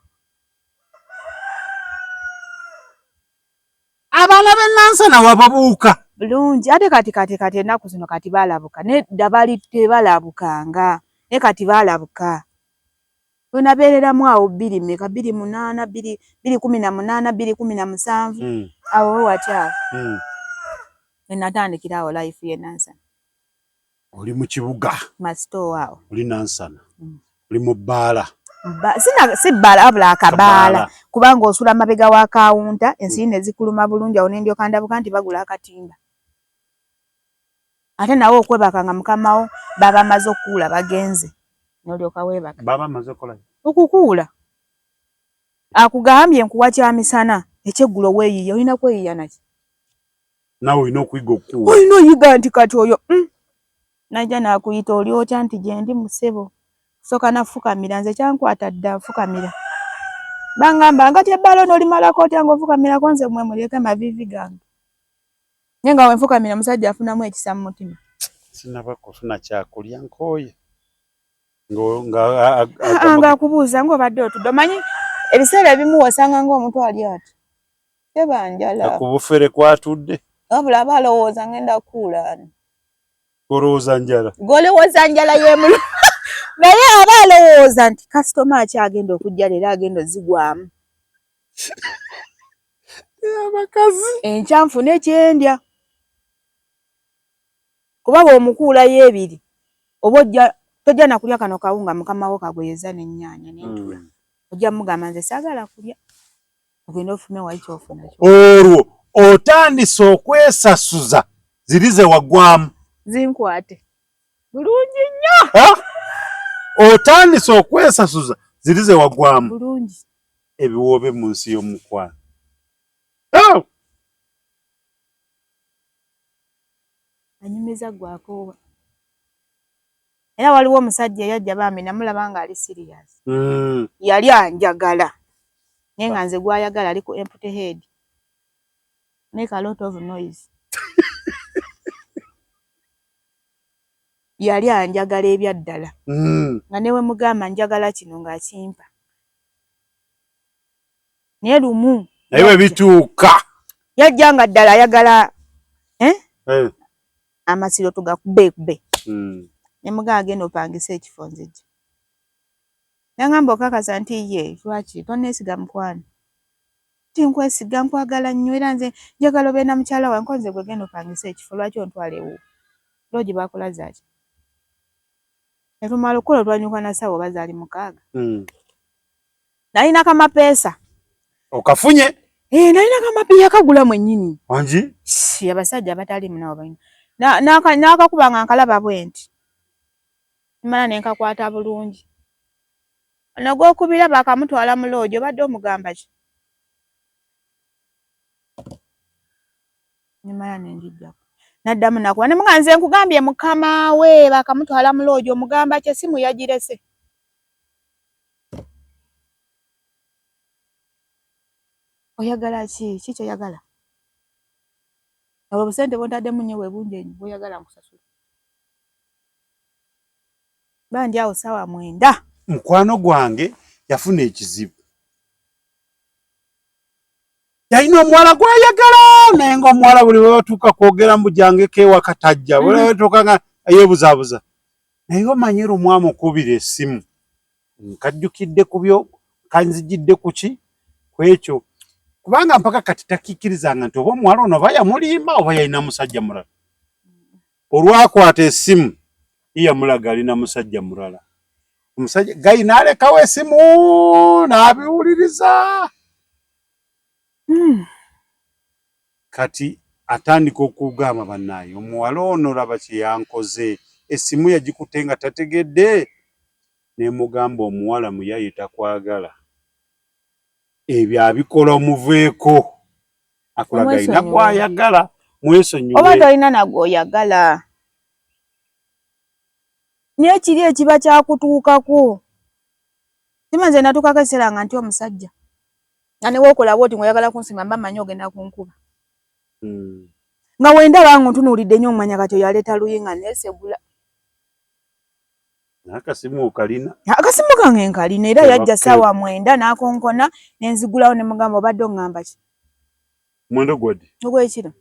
B: Abaana b'e Nansana wababuuka
A: bulungi ate kati kati kati ennaku zino kati balabuka nedda bali tebalabukanga naye kati balabuka wenabeereramu awo bbiri meka 2008 2018 2017 awo we wati awo wenatandikira awo life ye Nansana.
B: Oli mu kibuga
A: masitoowa awo
B: oli Nansana oli mu bbaala
A: si bbaala wabula akabaala kubanga osula mabega wa kawunta ensi ne zikuluma bulungi awo ne ndyoka ndabuka nti bagula akatimba ate nawe okwebaka nga mukamawo baba amaze okukuula bagenze n'olyoka weebaka
B: baba amaze okukola
A: okukuula akugambye nkuwa kya misana ekyeggulo weeyiye olina kweyiya naki
B: naawe olina okuyiga okukuula
A: olina oyiga nti kati oyo najja n'akuyita oli otya nti gyendi musebo soka nafukamira nze kyankwata dda nfukamira bangamba nga tebbaala ono olimalako otya ng'ofukamirako nze mwe muleke maviivi gange naye nga wenfukamira omusajja afunamu ekisa mu mutima
B: sinaba kufuna kyakulya nkooye
A: ng'akubuuza ng'obadde otudde omanyi ebiseera ebimu wasanga ng'omuntu ali ati teba njala
B: ku bufere kwatudde
A: wabula aba alowooza ngenda kukuula ani
B: golowooza njala
A: golowooza njala y'emulu naye aba alowooza nti kasitoma akyagenda okujja leero agenda ozigwamu
B: abakazi
A: enkya nfune kyendya kuba bw'omukuulayo ebiri oba ojja tojja nakulya kano kawunga mukama wo kagoyeza n'ennyaanya n'entula ojja mugamba nze saagala kulya ogende ofume wali kyofuna
B: olwo otandise okwesasuza ziri ze waggwamu
A: zinkwate bulungi nnyo
B: otandise okwesasuza ziri ze waggwamu
A: bulungi
B: ebiwoobe mu nsi y'omukwano
A: anyumiza gwakoowa era waliwo omusajja eyajja bambi namulaba nga ali serious yali anjagala naye nga nze gwayagala ali ku empty head make a lot of noise yali anjagala ebyaddala nga newe mugamba njagala kino ng'akimpa naye lumu
B: naye bwe bituuka
A: yajja nga ddala ayagala amasiro tugakubekube ne mugamba agenda opangise ekifo nzijja nangamba okakasa nti ye lwaki tonneesiga mukwano tinkwesiga nkwagala nnyo era nze njagala obeera na mukyala wange nze gwe genda opangise ekifo lwaki ontwala ewuwo loogi bakulaza ki netumala okukola olwanyuka na ssaawa oba zaali 6 nalina kamapeesa
B: okafunye
A: nalina kamapeesa yakagula mwennyini
B: wangi
A: abasajja abatali munawo balina n'akakuba nga nkalaba bwe nti mala ne nkakwata bulungi ono gw'okubira baakamutwala mu loogi obadde omugamba ki nemala ne njijjako naddamu nakuba ne muga nze nkugambye mukama we baakamutwala mu loogi omugamba ki essimu yagirese oyagala ki ki kyoyagala obwo obusente bwontaddemu nnyo bwe bungi ennyo bw'oyagala nkusasula bandi awo ssaawa 9
B: mukwano gwange yafuna ekizibu yalina omuwala gwayagala naye nga omuwala buli webatuuka kwogera mbu jangeko ewaka tajja buli webatuuka nga yeebuzaabuza naye omanyi lumu amukubira essimu nkajjukidde ku byo kanzijidde ku ki ku ekyo kubanga mpaka kati takikkirizanga nti oba omuwala ono oba yamulimba oba yalina musajja mulala olwakwata essimu yamulaga alina musajja mulala omusajja gayi n'alekawo essimu n'abiwuliriza kati atandika okugamba bannaaye omuwala ono laba kye yankoze essimu yagikutte nga tategedde nemugamba omuwala muyaye takwagala ebyo abikola omuveeko akulaga alina gwayagala. Mwesonyiwe.
A: Oba tolina nagwoyagala. Naye kiri ekiba kyakutuukako. Sima nze natuukako ekiseera nga ntya omusajja. Nga ne w'okola bw'oti ng'oyagala kunsima mba mmanyi ogenda kunkuba. Nga wendaba nga ontunuulidde nnyo omanya kati oyo aleeta luyi nga neesegula.
B: Akasimu okalina?
A: Akasimu kange nkalina era yajja ssaawa 9 n'akonkona ne nzigulawo ne mugamba obadde oŋŋamba ki?
B: Mwenda ogwa ddi?
A: Ogw'ekiro.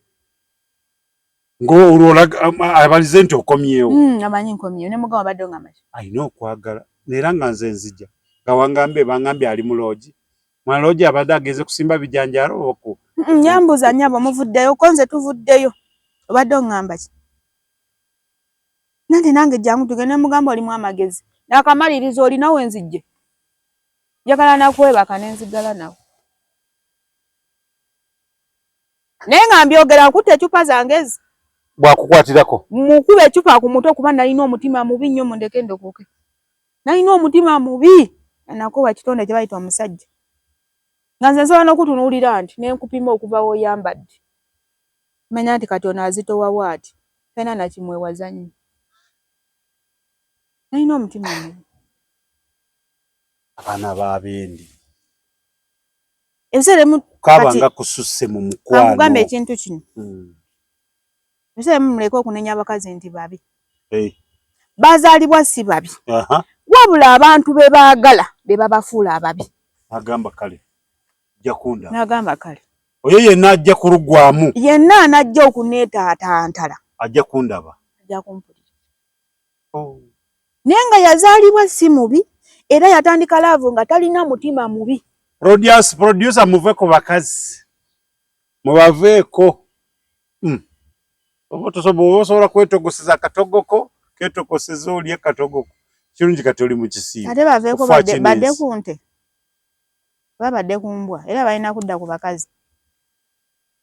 B: Ng'olwo abalize nti okomyewo.
A: Amanyi nkomyewo ne mugamba obadde oŋŋamba ki?
B: Alina okwagala era nga nze nzija nga wangambye bangambye ali mu loogi. Mwana loogi abadde agenze kusimba bijanjaalo oku.
A: Yambuuza nnyabo muvuddeyo ko nze tuvuddeyo obadde oŋŋamba ki? Nanti nange jangu tugende mugamba olimu amagezi. Nakamaliriza olina we nzijje. Njagala nakwebaka ne nzigala nawe. Naye nga mbyogera nkutte eccupa zange ezi.
B: Bw'akukwatirako?
A: Mukuba eccupa ku mutwe kuba nalina omutima mubi nnyo mundeke ndokoke. Nalina omutima mubi nakoowa ekitonde kye bayita omusajja. Nga nze nsobola n'okutunuulira nti ne nkupima okuva w'oyambadde. Manya nti kati ono azitowa bw'ati. Talina na kimwewaza nnyo. Nalina omutima mubi.
B: Abaana b'abendi.
A: Ebiseera ebimu
B: Kaabanga kususse mu mukwano.
A: Kankugambe ekintu kino. Ebiseera ebimu muleke okunenya abakazi nti babi. Bazaalibwa si babi. Wabula abantu be baagala be babafuula ababi.
B: Agamba kale ajja kundaba.
A: N'agamba kale.
B: Oyo yenna ajja kulugwamu.
A: Yenna anajja okuneetaatantala.
B: Ajja kundaba.
A: Ajja kumpulira. Naye nga yazaalibwa si mubi era yatandika love nga talina mutima mubi.
B: Producer muve ku bakazi. Mubaveeko. Oba osobola kwetogoseza akatogoko, keetogoseza olye katogoko. Kirungi kati oli mu kisiibo.
A: Ate baveeko badde ku nte. Oba badde ku mbwa era balina kudda ku bakazi.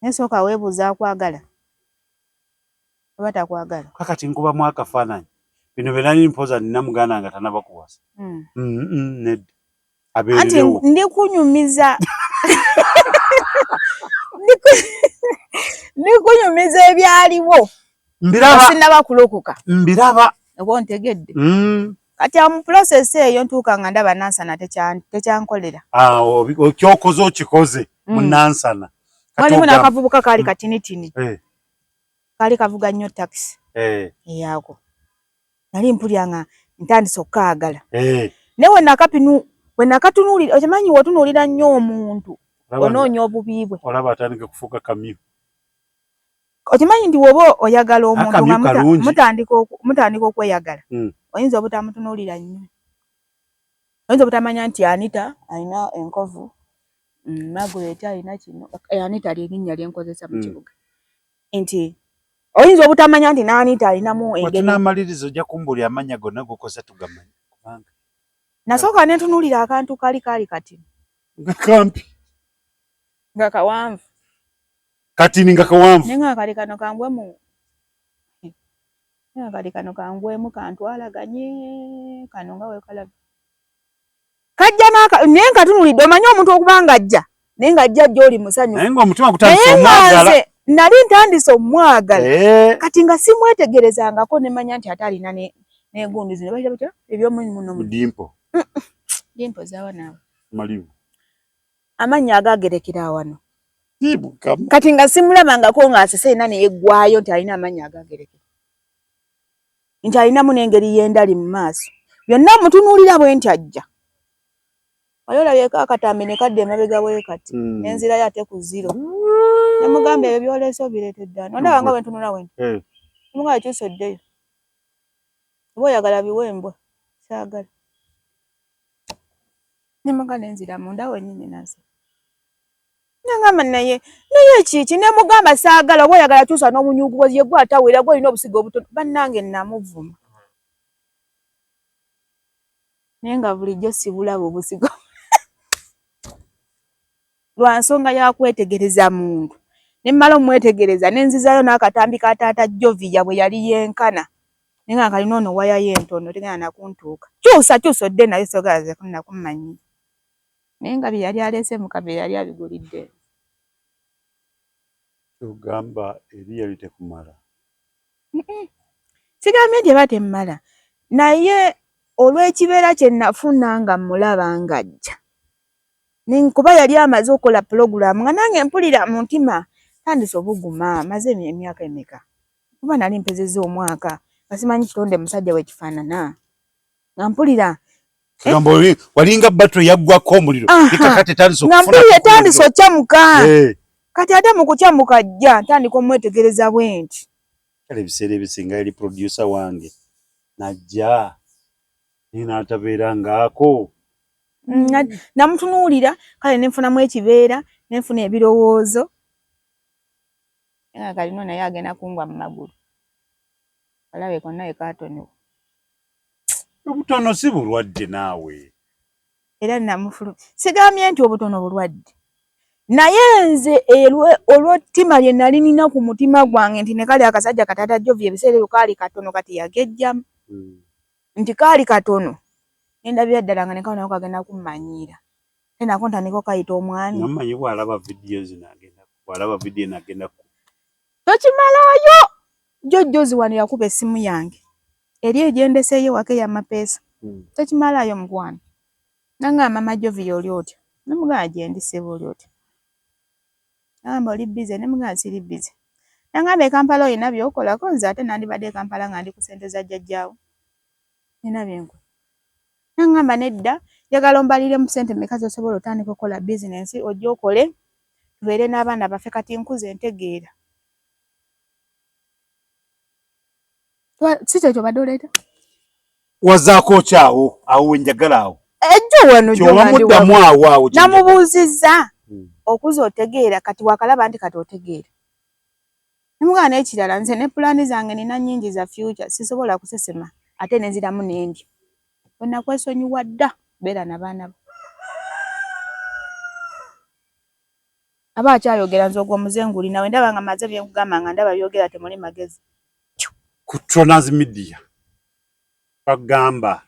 A: Naye sooka weebuuze akwagala oba takwagala.
B: Kakati nkubamu akafaananyi. Bino bye nali mpoza nina muganda nga tannaba kuwasa. Nedda.
A: Anti ndikunyumiza ndikunyumiza ebyaliwo.
B: Mbiraba.
A: Sinnaba kulokoka.
B: Mbiraba.
A: Oba ontegedde. Kati mu process eyo ntuuka nga ndaba Nansana tekyankolera.
B: Kyokoze okikoze mu Nansana.
A: Walimu n'akavubuka kaali katinitini. Kaali kavuga nnyo takisi. Eyako. Nali mpulira nga ntandise okukaagala. Naye we nakatunuulira, okimanyi w'otunuulira nnyo omuntu onoonya obubi bwe.
B: Olaba atandika kufuuka kamyu.
A: Okimanyi nti bw'oba oyagala omuntu nga mutandika okweyagala, oyinza obutamutunuulira nnyo. Oyinza obutamanya nti Anita alina enkovu, Margaret alina kino, Anita ly'erinnya lye nkozesa mu kibuga. Nti oyinza obutamanya nti n'Anita alinamu engeri.
B: Bwe tunaamaliriza ojja kumbuulira amannya gonna g'okozesa tugamanyi kubanga.
A: Nasooka ne ntunuulira akantu kali kaali katini.
B: Nga kampi.
A: Nga kawanvu.
B: Katini nga kawanvu.
A: Naye nga kali kano kangwemu. Nga kali kano kangwemu kantwalaganye kano nga weekalaba. Kajja n'aka naye nkatunuulidde omanyi omuntu okuba ng'ajja naye ng'ajja gy'oli musanyufu.
B: Naye ng'omutima gutandise omwagala.
A: Nali ntandise omwagala. Kati nga simwetegerezangako ne mmanya nti ate alina n'egundi zino bayita batya eby'omu muno.
B: Dimple.
A: Dimple zaawa naawe.
B: Malibu.
A: Amannya agaagerekera awano. Kati nga simulabangako ng'asese yenna ne yeggwaayo nti alina amannya agaagerekera. Nti alinamu n'engeri y'endali mu maaso. Byonna mutunuulira bwe nti ajja. Wali olabyeko akatambi ne kadda emabega bwe kati ne nzirayo ate ku zero. Ne mugamba ebyo by'oleese obireetedde ani? Ondaba nga bwe ntunula bwe nti. Ne mugamba kyusa oddeyo. Oba oyagala biwe embwa, saagala. Ne mugamba ne nzira munda wennyini naze. Nangamba naye naye kiki ne mugamba saagala oba oyagala kyusa n'obunyugu bwe ye gwe atawera gwe olina obusigo obutono bannange namuvuma. Naye nga bulijjo sibulaba obusigo. Lwa nsonga ya kwetegereza muntu. Ne mmala omwetegereza ne nzizaayo n'akatambi ka taata Jovia bwe yali yenkana. Naye nga kalina ono waya ye entono tegenda nakuntuuka. Kyusa kyusa odde nayo soogala nakummanyiira. Naye nga bye yali aleese mu kaveera yali abigulidde.
B: Kyogamba eri yali tekumala?
A: Sigambye nti eba temmala, naye olw'ekibeera kye nafuna nga mmulaba ng'ajja, kuba yali amaze okukola pulogulaamu nga nange mpulira mu mutima ntandise obuguma, maze emyaka emeka, kuba nali mpezezza omwaka nga simanyi kitonde musajja bwe kifaanana, nga mpulira
B: Kigamba oli walinga battery yaggwako omuliro kakati etandise
A: nga mpulira etandise okyamuka eh. Kati ate mu kukyamuka ajja ntandika omwetegereza bwenti.
B: Kale ebiseera ebisinga yali producer wange najja naye n'atabeera ng'ako.
A: Namutunuulira kale nenfunamu ekibeera nenfuna ebirowoozo nga kalino naye agenda kungwa mu magulu alabe konna wekatoniwa.
B: Obutono si bulwadde naawe.
A: Era namufulu sigambye nti obutono bulwadde, naye nze olw'ettima lye nali nina ku mutima gwange nti ne kali akasajja ka taata Jovi ebiseera ebyo kaali katono kati yagejjamu nti kaali katono ne ndabira ddala nga ne kano nako kagenda kummanyiira ate nako ntandika okayita omwami.
B: Namanyi bw'alaba vidiyo zino agenda bw'alaba vidiyo eno agenda ku
A: Tokimalaayo! Jjo jjuuzi wano yakuba essimu yange eri egyendeseeyo ewaka ey'amapeesa. Tokimalaayo mukwano. Nangamba mama Jovia oli otya? Ne mugamba gyendi ssebo oli otya? Nangamba oli busy? Ne mugamba siri busy. Nangamba e Kampala olina by'okolako? Nze ate nandibadde e Kampala nga ndi ku ssente za jjajjaawo. Nina bye nkola. Nangamba nedda njagala ombaliremu ssente mmeka z'osobola otandika okukola bizinensi ojje okole tubeere n'abaana baffe kati nkuze ntegeera. Si kyekyo obadde oleeta?
B: Wazaako ki awo? Awo we njagala awo.
A: Ejjo wano
B: Ky'owamuddamu awo awo
A: kye njagala. Namubuuzizza okuze otegeera kati wakalaba nti kati otegeera. Nemugamba n'ekirala nze ne pulaani zange nina nnyingi za future sisobola kusesema ate ne nziramu ne ndya. Bwe nakwesonyiwa dda beera na baana bo. Aba akyayogera nze ogwo omuze ngulina we ndaba nga maze bye nkugamba nga ndaba byogera temuli magezi.
B: Ku Tronaz Media bagamba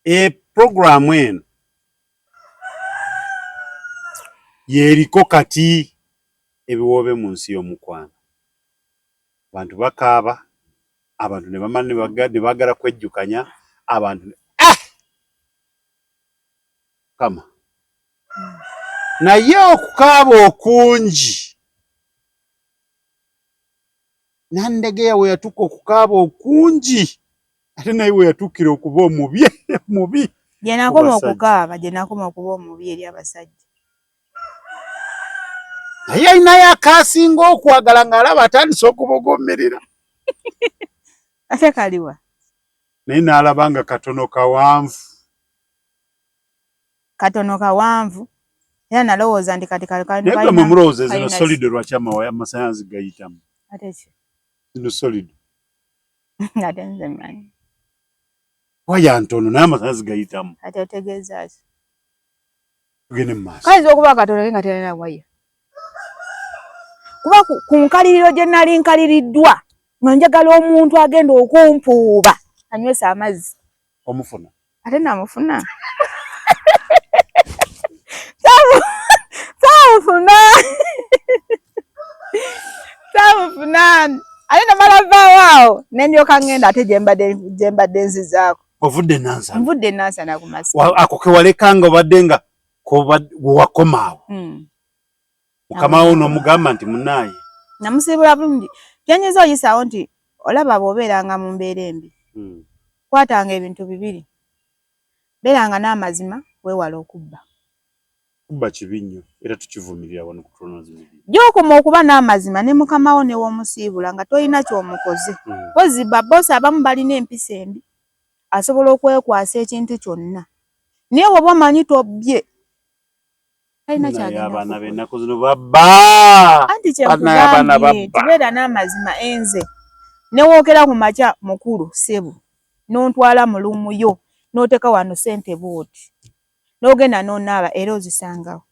B: e program eno yeriko kati ebiwoobe mu nsi y'omukwano. Abantu bakaaba, abantu ne bamala ne baagala kwejjukanya, abantu eh! Mukama. Naye okukaaba okungi Nandegeya we yatuuka okukaaba okungi ate naye we yatuukira okuba omubi omubi.
A: Gye nakoma okukaaba gye nakoma okuba omubi eri abasajja.
B: Naye alinayo akasinga okwagala ng'alaba atandise okubuguumirira.
A: Ate kaliwa?
B: Naye n'alaba nga katono kawanvu.
A: Katono kawanvu era nalowooza nti kati
B: Naye gwe mwe mulowooza zino solido lwaki amasannyalaze gayitamu?
A: Ate ki?
B: Zino solido.
A: Ate nze mmanyi.
B: Waya ntono naye amasannyalaze gayitamu.
A: Kati otegeeza ki?
B: Tugende mu maaso.
A: Kayinza okuba akatono naye nga terina waya. Kuba ku nkaliriro gye nali nkaliriddwa nga njagala omuntu agenda okumpuuba anywesa amazzi.
B: Omufuna?
A: Ate namufuna. Saamufuna. Saamufuna. Ate namala vaawo awo ne ndyoka ngenda ate gye mbadde nzizaako.
B: Ovudde Nansana?
A: Nvudde Nansana ku masi.
B: Ako ke waleka nga obadde nga wakoma awo. Mukama wo n'omugamba nti munnaaye.
A: Namusiibula bulungi. Kye nnyinza oyisaawo nti olaba bw'obeeranga mu mbeera embi, kwatanga ebintu bibiri. Beeranga n'amazima, weewale okubba.
B: Kubba kibi nnyo era tukivumirira wano ku Tronos Media.
A: Gy'okoma okuba n'amazima ne mukama wo ne w'omusiibula nga tolina ky'omukoze. Mpozzi babboosi abamu balina empisa embi, asobola okwekwasa ekintu kyonna. Naye bw'oba omanyi tobbye, talina
B: Naye
A: ky'agenda
B: abaana
A: kukola.
B: b'ennaku zino babba!
A: Anti kye
B: Banaye abaana
A: nkugambye
B: babba.
A: nti beera n'amazima enze ne wookera ku makya mukulu ssebo n'ontwala mu luumu yo n'oteeka wano ssente bw'oti n'ogenda n'onaaba era ozisangawo.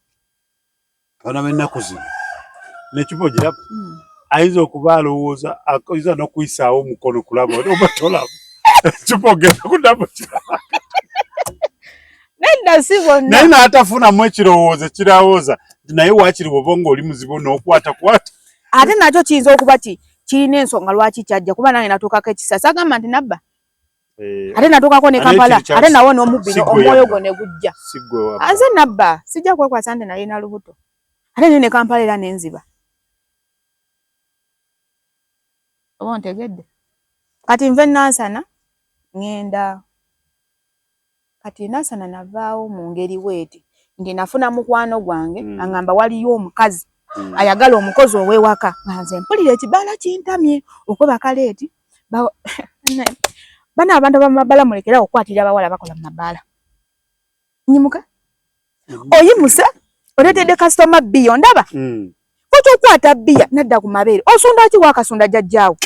B: Abaana b'ennaku zino n'eccupa ogiraba ayinza okuba alowooza ayinza n'okuyisaawo omukono kulaba oba tolaba eccupa ogenda kuddamu kiraba.
A: Nedda si bonna.
B: Naye n'atafunamu ekirowoozo ekirowooza nti naye waakiri bw'oba ng'oli muzibu n'okwata kwata.
A: Ate nakyo kiyinza okuba kirina ensonga lwaki kyajja, kuba nange natuukako ekisa sagamba nti nabba. Ate natuukako ne Kampala, ate nawo n'omubbi omwoyo gwo ne gujja. Nze nabba, sijja kwekwasa nti nalina lubuto. Ate naye ne Kampala era ne nziba. Oba ontegedde? Kati nva e Nansana ŋŋenda. Kati e Nansana navaawo mu ngeri bweti nti nafuna mukwano gwange aŋŋamba waliyo omukazi ayagala omukozi ow'ewaka, nga nze mpulira ekibaala kintamye okwebaka leeti. Bano abantu ab'omu mabaala mulekere awo okukwatira abawala bakola mu mabaala. Nyimuka oyimuse oleetedde kasitoma bbiya ondaba koti okwata bbiya nadda ku mabeere osunda ki wakasunda jjajjaawo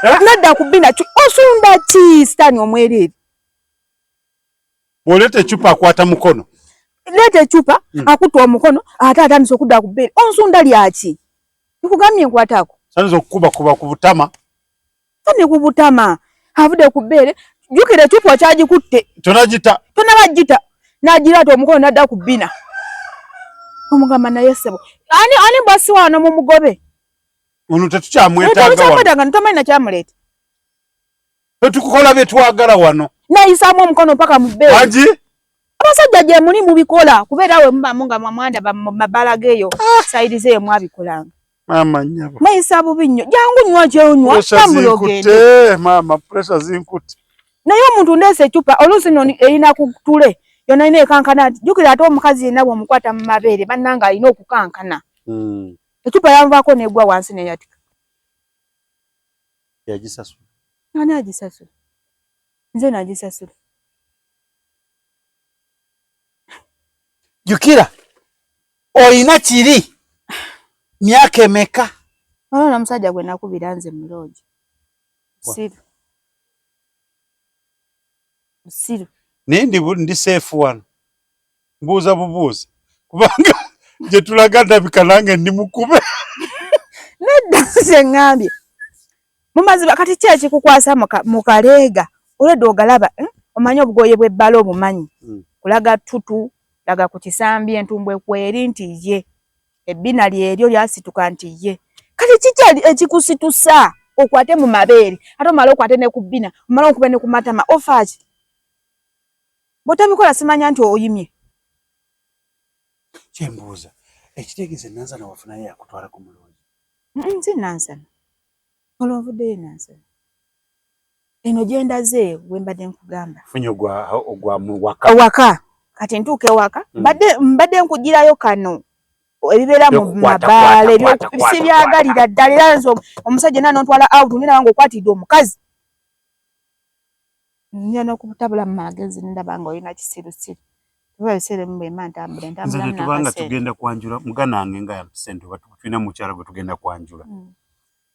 A: nadda ku bbina osunda ki sitaani omwereere.
B: Bw'oleeta eccupa akwata mukono.
A: Leeta eccupa akutta omukono ate atandise okudda ku bbeere onsunda lyaki? Nkugambye nkwataako.
B: Sanza okukubakuba ku butama.
A: Ne ku butama avudde ku bbeere jjukira eccupa okyagikutte.
B: Tonagita.
A: Tonabagita n'agiraata omukono n'adda ku bbina. Omugamba naye ssebo ani ani bwasi wano mumugobe.
B: Ono tetukyamwetaaga wano.
A: Tomanyi nakyamuleeta.
B: Tukukola bye twagala wano.
A: Nayisaamu omukono mpaka mu bbeere.
B: Wangi?
A: Abasajja gye muli mubikola kubeera we mubamu nga mwandaba mu mabbala geeyo sayidi zeeyo mwabikolanga.
B: Maama nnyabo.
A: Mweyisa bubi nnyo. Jangu nywa ky'onywa tambula ogende.
B: Maama pressure zinkutte.
A: Naye omuntu ndeese eccupa oluusi nno erina ku ttule yonna erina ekankana nti jjukira ate omukazi yenna bw'omukwata mu mabeere bannange alina okukankana. Eccupa yanvaako n'egwa wansi n'eyatika.
B: Yagisasula.
A: Ani agisasula? Nze nagisasula.
D: Jjukira olina kiri myaka emeka?
A: Waliwo n'omusajja gwe nakubira nze mu loogi. Musiru. Musiru.
B: Naye ndi seefu wano. Mbuuza bubuuza kubanga gye tulaga ndabika nange ndi mukube.
A: Nedda nze ŋŋambye mu mazima kati ki ekikukwasa mu kaleega olwedda ogalaba omanyi obugoye bw'ebbala obumanyi kulaga ttutu laga ku kisambi entumbwe kweri nti ye ebbina lyeryo lyasituka nti ye kati kiki ekikusitusa okwate mu mabeere ate omale okwate ne ku bbina omale okube ne ku matama ofa ki? Bw'otabikola simanya nti oyimye.
B: Kyembuuza ekitegeeza Nansana wafunayo yakutwala ku mulungi?
A: Si Nansana, olwo nvuddeyo e Nansana eno gye ndaze gwe mbadde nkugamba.
B: Funye ogwa mu waka.
A: Ewaka kati ntuuka ewaka mbadde nkugirayo kano ebibeera mu mabaala sibyagalira ddala era nze omusajja yenna n'ontwala out nina wange okwatidde omukazi. Nja n'okutabula mu magezi ndaba nga olina kisirusiru. Kuba ebiseera ebimu bwe mba ntambula
B: ntambulamu n'akasente. Nze tubanga tugenda kwanjula muganda wange nga yampise nti oba tulina mukyala gwe tugenda kwanjula.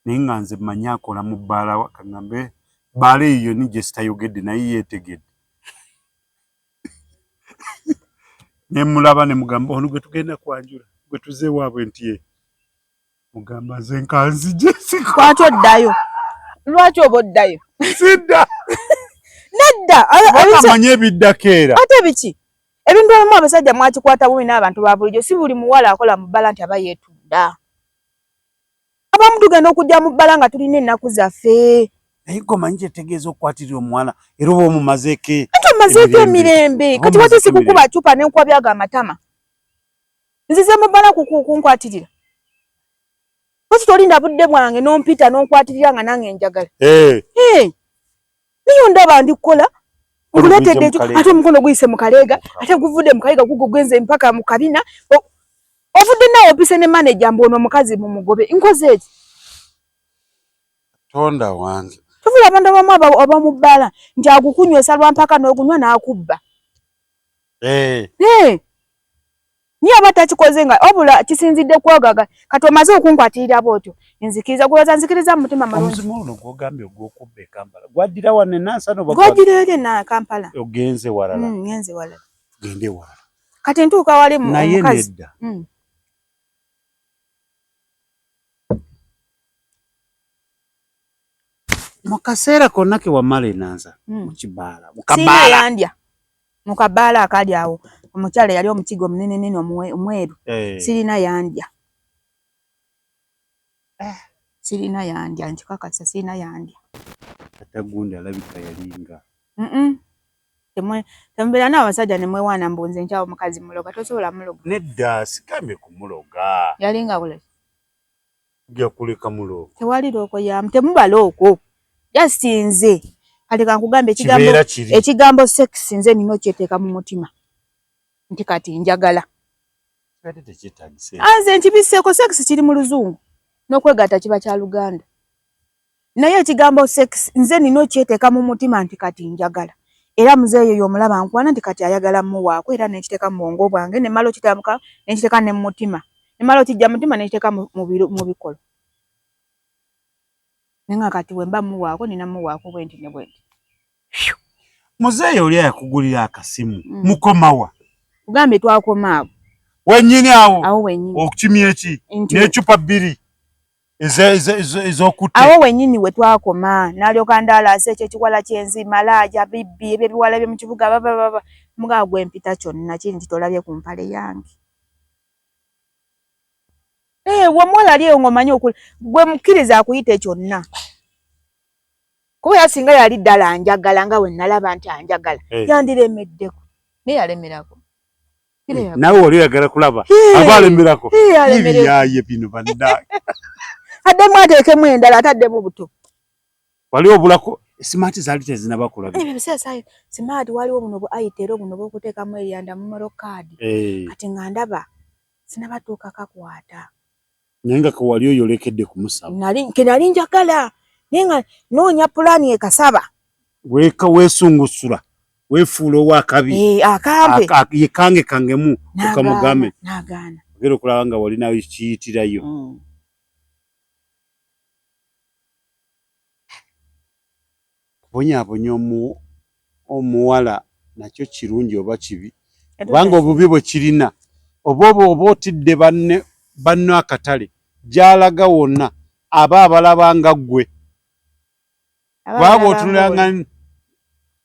B: Naye nga nze mmanyi akola mu bbaala kaŋŋambe bbaala eyo yonna gye sitayogedde naye yeetegedde. Ne mmulaba ne mugamba ono gwe tugenda kwanjula gwe tuzze ewaabwe nti ye. Mugamba nze nkanzije
A: siko. Lwaki oddayo? Lwaki oba oddayo?
B: Sidda.
A: Nedda.
B: Amanyi ebiddako era.
A: Ate biki? Ebintu ebimu abasajja mwakikwata bubi n'abantu ba bulijjo si buli muwala akola mu bbala nti aba yeetunda. Abamu tugenda okujja mu bbala nga tulina ennaku zaffe.
B: Naye gwe omanyi kyetegeeza okukwatirira omuwala era oba omumazeeko
A: Anti omumazeeko emirembe. Kati wati sikukuba ccupa ne nkuwa byago amatama. Nzize mu bbala kunkwatirira. Lwaki tolinda budde bwange n'ompita n'onkwatirira nga nange njagala? Naye ondaba ndi kukola nkuleetedde ekyo ate omukono guyise mu kaleega ate guvudde mu kaleega gugwo gwenze mpaka mu kabina ovudde naawe opise ne maneja mbu ono omukazi mumugobe nkoze eki?
B: Tonda wange.
A: Tuvula abantu abamu ab'omu bbaala nti agukunywesa lwa mpaka n'ogunywa n'akubba. Naye aba takikoze nga wabula kisinzidde kwogaga kati omaze okunkwatirira bw'otyo nzikiriza gwebaza nzikiriza mu mutima mulungi.
B: Omuzimu ono gw'ogambye ogw'okubba e Kampala gwaddira wano e Nansana oba
A: gwaddira eri e Kampala?
B: Ogenze walala?
A: Ngenze walala.
B: Tugende walala.
A: Kati ntuuka wali
B: omukazi. Naye nedda. Mu kaseera konna ke wamala e Nansana mu kibaala mu
A: kabaala. Sirina yandya mu kabaala akali awo Omukyala eyali omukiga omunenenene omweru.
B: Eh.
A: Sirina yandya. Eh. Sirina yandya, nkikakasa sirina yandya.
B: Tata gundi alabika yalinga.
A: Temubeera naawe abasajja ne mwewaana mbu nze nkyawa omukazi muloga, tosobola muloga.
B: Nedda, sigambye kumuloga.
A: Yalinga bule.
B: Yakuleka mulogo.
A: Tewali looko yamu, temuba looko. Just nze. Kati kankugambe ekigambo ekigambo sex nze nina okyeteeka mu mutima. Nti kati njagala. Anze nkibisseeko sex kiri mu luzungu. N'okwegatta kiba kya Luganda. Naye ekigambo sex nze nina okyeteeka mu mutima nti kati njagala. Era muzeeyi oyo omulaba nkwana nti kati ayagala mmuwaako era ne nkiteeka mu bwongo bwange ne mmala okiteeka ne nkiteeka ne mu mutima. Ne mmala okijja mu mutima ne nkiteeka mu bikolwa. Naye nga kati bwe mba mmuwaako nina mmuwaako bwe nti ne bwe nti.
B: Muzeeyi oli ayakugulira akasimu mukomawa?
A: Kugambye twakoma awo.
B: Wennyini awo?
A: Awo wennyini.
B: Okukimya eki? N'eccupa bbiri ez'okutte.
A: Awo wennyini we twakoma n'alyoka ndaalaasa ekyo ekiwala kyenzi malaaja bibbi ebyo ebiwala by'omu kibuga babababa mugaba gwe mpita kyonna kiri nti tolabye ku mpale yange. Eh, omuwala ali eyo ng'omanyi okuli gwe mukkiriza akuyite kyonna. Kuba era singa yali ddala anjagala nga we nalaba nti anjagala yandiremeddeko naye yalemerako.
B: Nawe wali oyagala kulaba aba alemerako ebyaye bino banna
A: addemu ateekemu endala ate addemu buto
B: wali obulako simaati zaali tezinaba kulabika
A: ebyo biseera simaati waliwo buno bu ayitero buno bw'okuteekamu eryanda mumero kaadi kati nga ndaba sinabatuuka kakwata
B: naye nga kewali oyolekedde kumusaba
A: nali njagala naye nga noonya pulaani ekasaba
B: weka weesungusula weefuula owakabi
A: akampe
B: yekange kangemu okamugambe
A: nagaana
B: ogenda okulaba nga walinayo kiyitirayo kubonyaabonya omuwala nakyo kirungi oba kibi kubanga obubi bwe kirina oba oba otidde banno akatale gy'alaga wonna aba abalaba nga ggwe kubanga otunulanga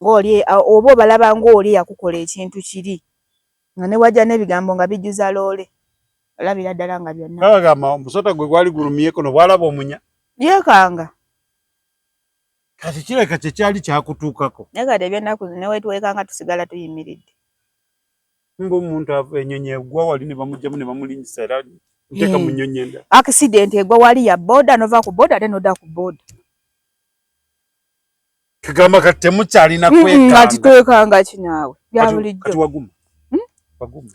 A: ng'oli oba obalaba ng'oli yakukola ekintu kiri nga ne wajja n'ebigambo nga bijjuza loole olabira ddala nga byonna
B: bagamba omusota gwe gwali gulumyeko no bwalaba omunya
A: yeekanga
B: kati kirabika kye kyali kyakutuukako
A: naye kati ebyennaku zino ne wetwekanga tusigala tuyimiridde
B: mbu omuntu ennyonyi egwa wali ne bamugyamu ne bamulinnyisa era nteeka mu nnyonyi endala
A: accident egwa wali ya boda nova ku boda ate nodda ku boda
B: kagamba kati temukyalina kwekanga
A: kati twekanga kinaawe bya bulijjo
B: kati waguma waguma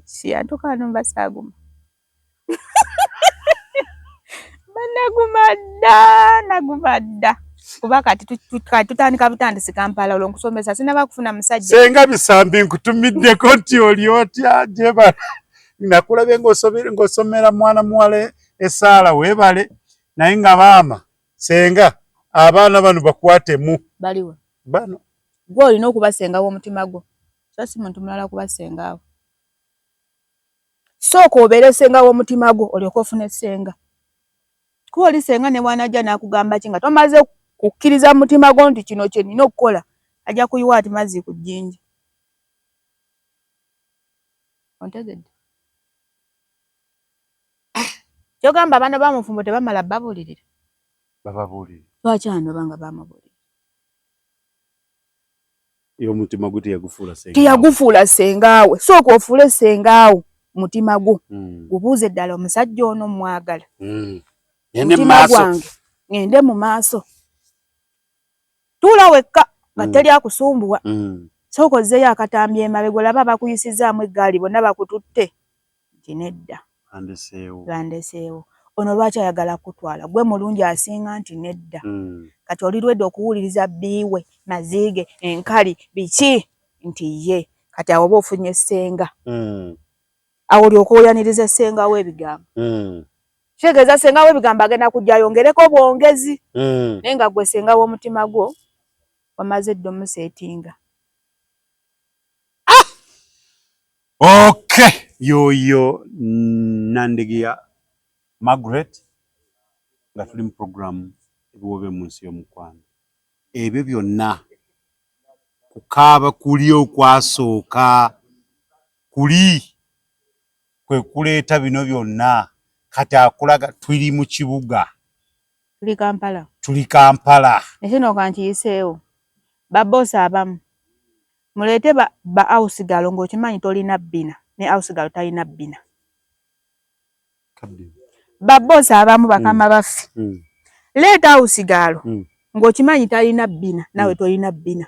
A: siyantuka numba saaguma naguma dda naguma dda kuba kati tutandika butandisi Kampala olwo nkusomesa sinaba kufuna musajja
B: senga bisambi nkutumiddeko nti oli otya gyebale nakulabye ng'osomera mwana muwala essaala weebale naye nga maama senga abaana bano bakwatemu
A: baliwa
B: bano
A: gwe olina okuba senga w'omutima gwo so si muntu mulala kuba sengaawo sooka obeere senga w'omutima gwo olyoke ofune senga kuba oli senga ne bw'anajja n'akugamba ki nga tomaze kukkiriza mutima gwo nti kino kye nnina okukola ajja kuyiwa ati mazzi ku jjinja ontegedde kyogamba abaana ba mufumbo tebamala babuulirira
B: bababuulirira
A: lwaki anoba nga bamubuulirira
B: omutima gwe teyagufuula senga
A: teyagufuula sengaawe sooka ofuule sengaawo mutima gwo gubuuze ddala omusajja ono mwagala mutima gwange ngende mu maaso tuula wekka nga teri akusumbuwa sooka ozzeeyo akatambi emabega olaba abakuyisizaamu eggaali bonna bakututte nti nedda bandeseewo ono lwaki ayagala kutwala gwe mulungi asinga nti nedda kati oli lwedde okuwuliriza bbiiwe maziige enkali biki nti ye kati awo oba ofunye ssenga awo olyoka oyaniriza ssenga w'ebigambo kitegeeza ssenga w'ebigambo agenda kujja ayongereko bwongezi naye nga gwe ssenga w'omutima gwo wamaze dda omuseetinga
B: Okay, yoyo Nandegeya Margaret nga tuli mu program ebiwobe mu nsi y'omukwano ebyo byonna kukaaba kuli okwasooka Kuli kwe kuleeta bino byonna. Kati akulaga tuli mu kibuga.
A: Tuli Kampala.
B: Tuli Kampala.
A: Ekino kankiyiseewo. Ba boss abamu muleete ba house girl ng'okimanyi tolina bbina ne house girl talina bbina. Ba boss abamu bakama baffe. Leeta house girl ng'okimanyi talina bbina naawe tolina bbina.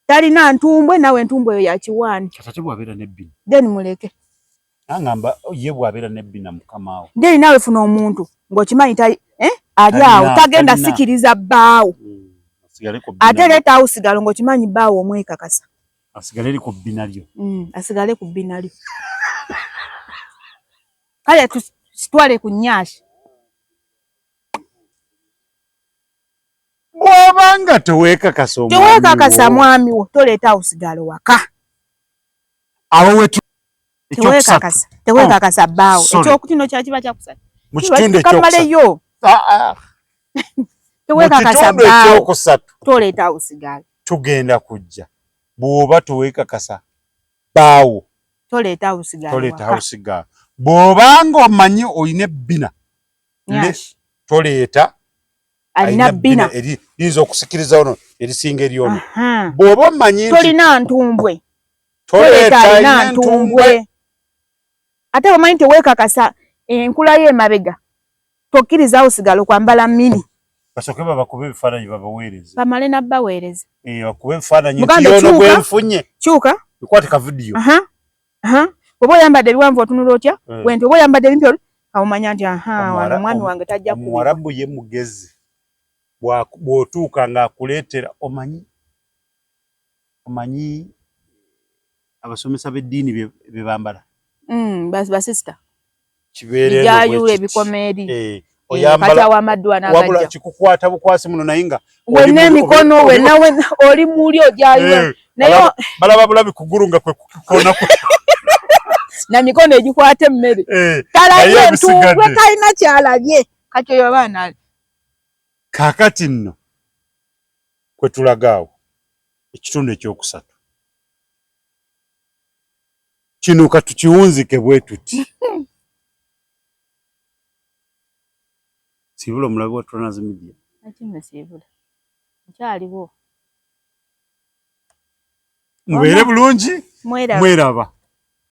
A: Talina ntumbwe naawe entumbwe eyo ya kiwaani.
B: Kati ate bw'abeera n'ebbina?
A: Then muleke.
B: Angamba ye bw'abeera n'ebbina mukamaawo.
A: Then naawe funa omuntu ng'okimanyi tali ali awo tagenda sikiriza bbaawo. Ate leeta house girl ng'okimanyi bbaawo omwekakasa.
B: Asigale eri ku bbina lyo.
A: Asigale ku bbina lyo. Kale tusitwale ku nnyashi.
B: Bw'obanga teweekakasa omwami wo.
A: Teweekakasa mwami wo, toleeta house girl waka.
B: Awo wetu
A: teweekakasa, teweekakasa bbaawo. Ekyokutino kyakiba kyakusatu.
B: Mu kitundu
A: ekyokubaleyo. Teweekakasa bbaawo.
B: Ekyokusatu.
A: Toleeta house girl.
B: Tugenda kujja. Bw'oba teweekakasa bbaawo.
A: Toleeta house girl.
B: Toleeta house girl. Bw'obanga omanyi olina ebbina. Toleeta
A: alina bbina
B: liyinza okusikiriza ono erisinga eri ono. Bw'oba omanyi
A: nti tolina ntumbwe. Toleeta alina ntumbwe. Ate bw'omanyi nti weekakasa enkula yo emabega, tokkiriza house girl kwambala mini.
B: Basooke babakube ebifaananyi babaweereze.
A: Bamale nabbaweereza.
B: Bakube ebifaananyi nti yono gwe nfunye.
A: Kyuka.
B: Bikwate ka vidiyo.
A: Bw'oba oyambadde ebiwanvu otunula otya? Wenti oba oyambadde ebimpi omanya nti aha wano omwami wange tajja
B: kubibwa. Omuwarabu ye mugezi. Bw'otuuka ng'akuleetera omanyi abasomesa b'eddiini bye bambala.
A: Basisita.
B: Kibeera
A: eno ebikoma eri. Oyambala
B: wabula kikukwata bukwasi muno naye nga
A: wenna emikono wenna oli muli ojayula naye
B: balaba bulabi kugulu nga kwe kukona
A: na mikono egikwata emmere talabye entumbwe talina kyalabye kati oyo abaana.
B: Kaakati nno kwe tulaga awo ekitundu ekyokusatu kino katukiwunzike bwe tuti. Siibula omulabi wa Tronas Media.
A: Akimusiibula. Nkyaliwo.
B: Mubeere bulungi. Mweraba.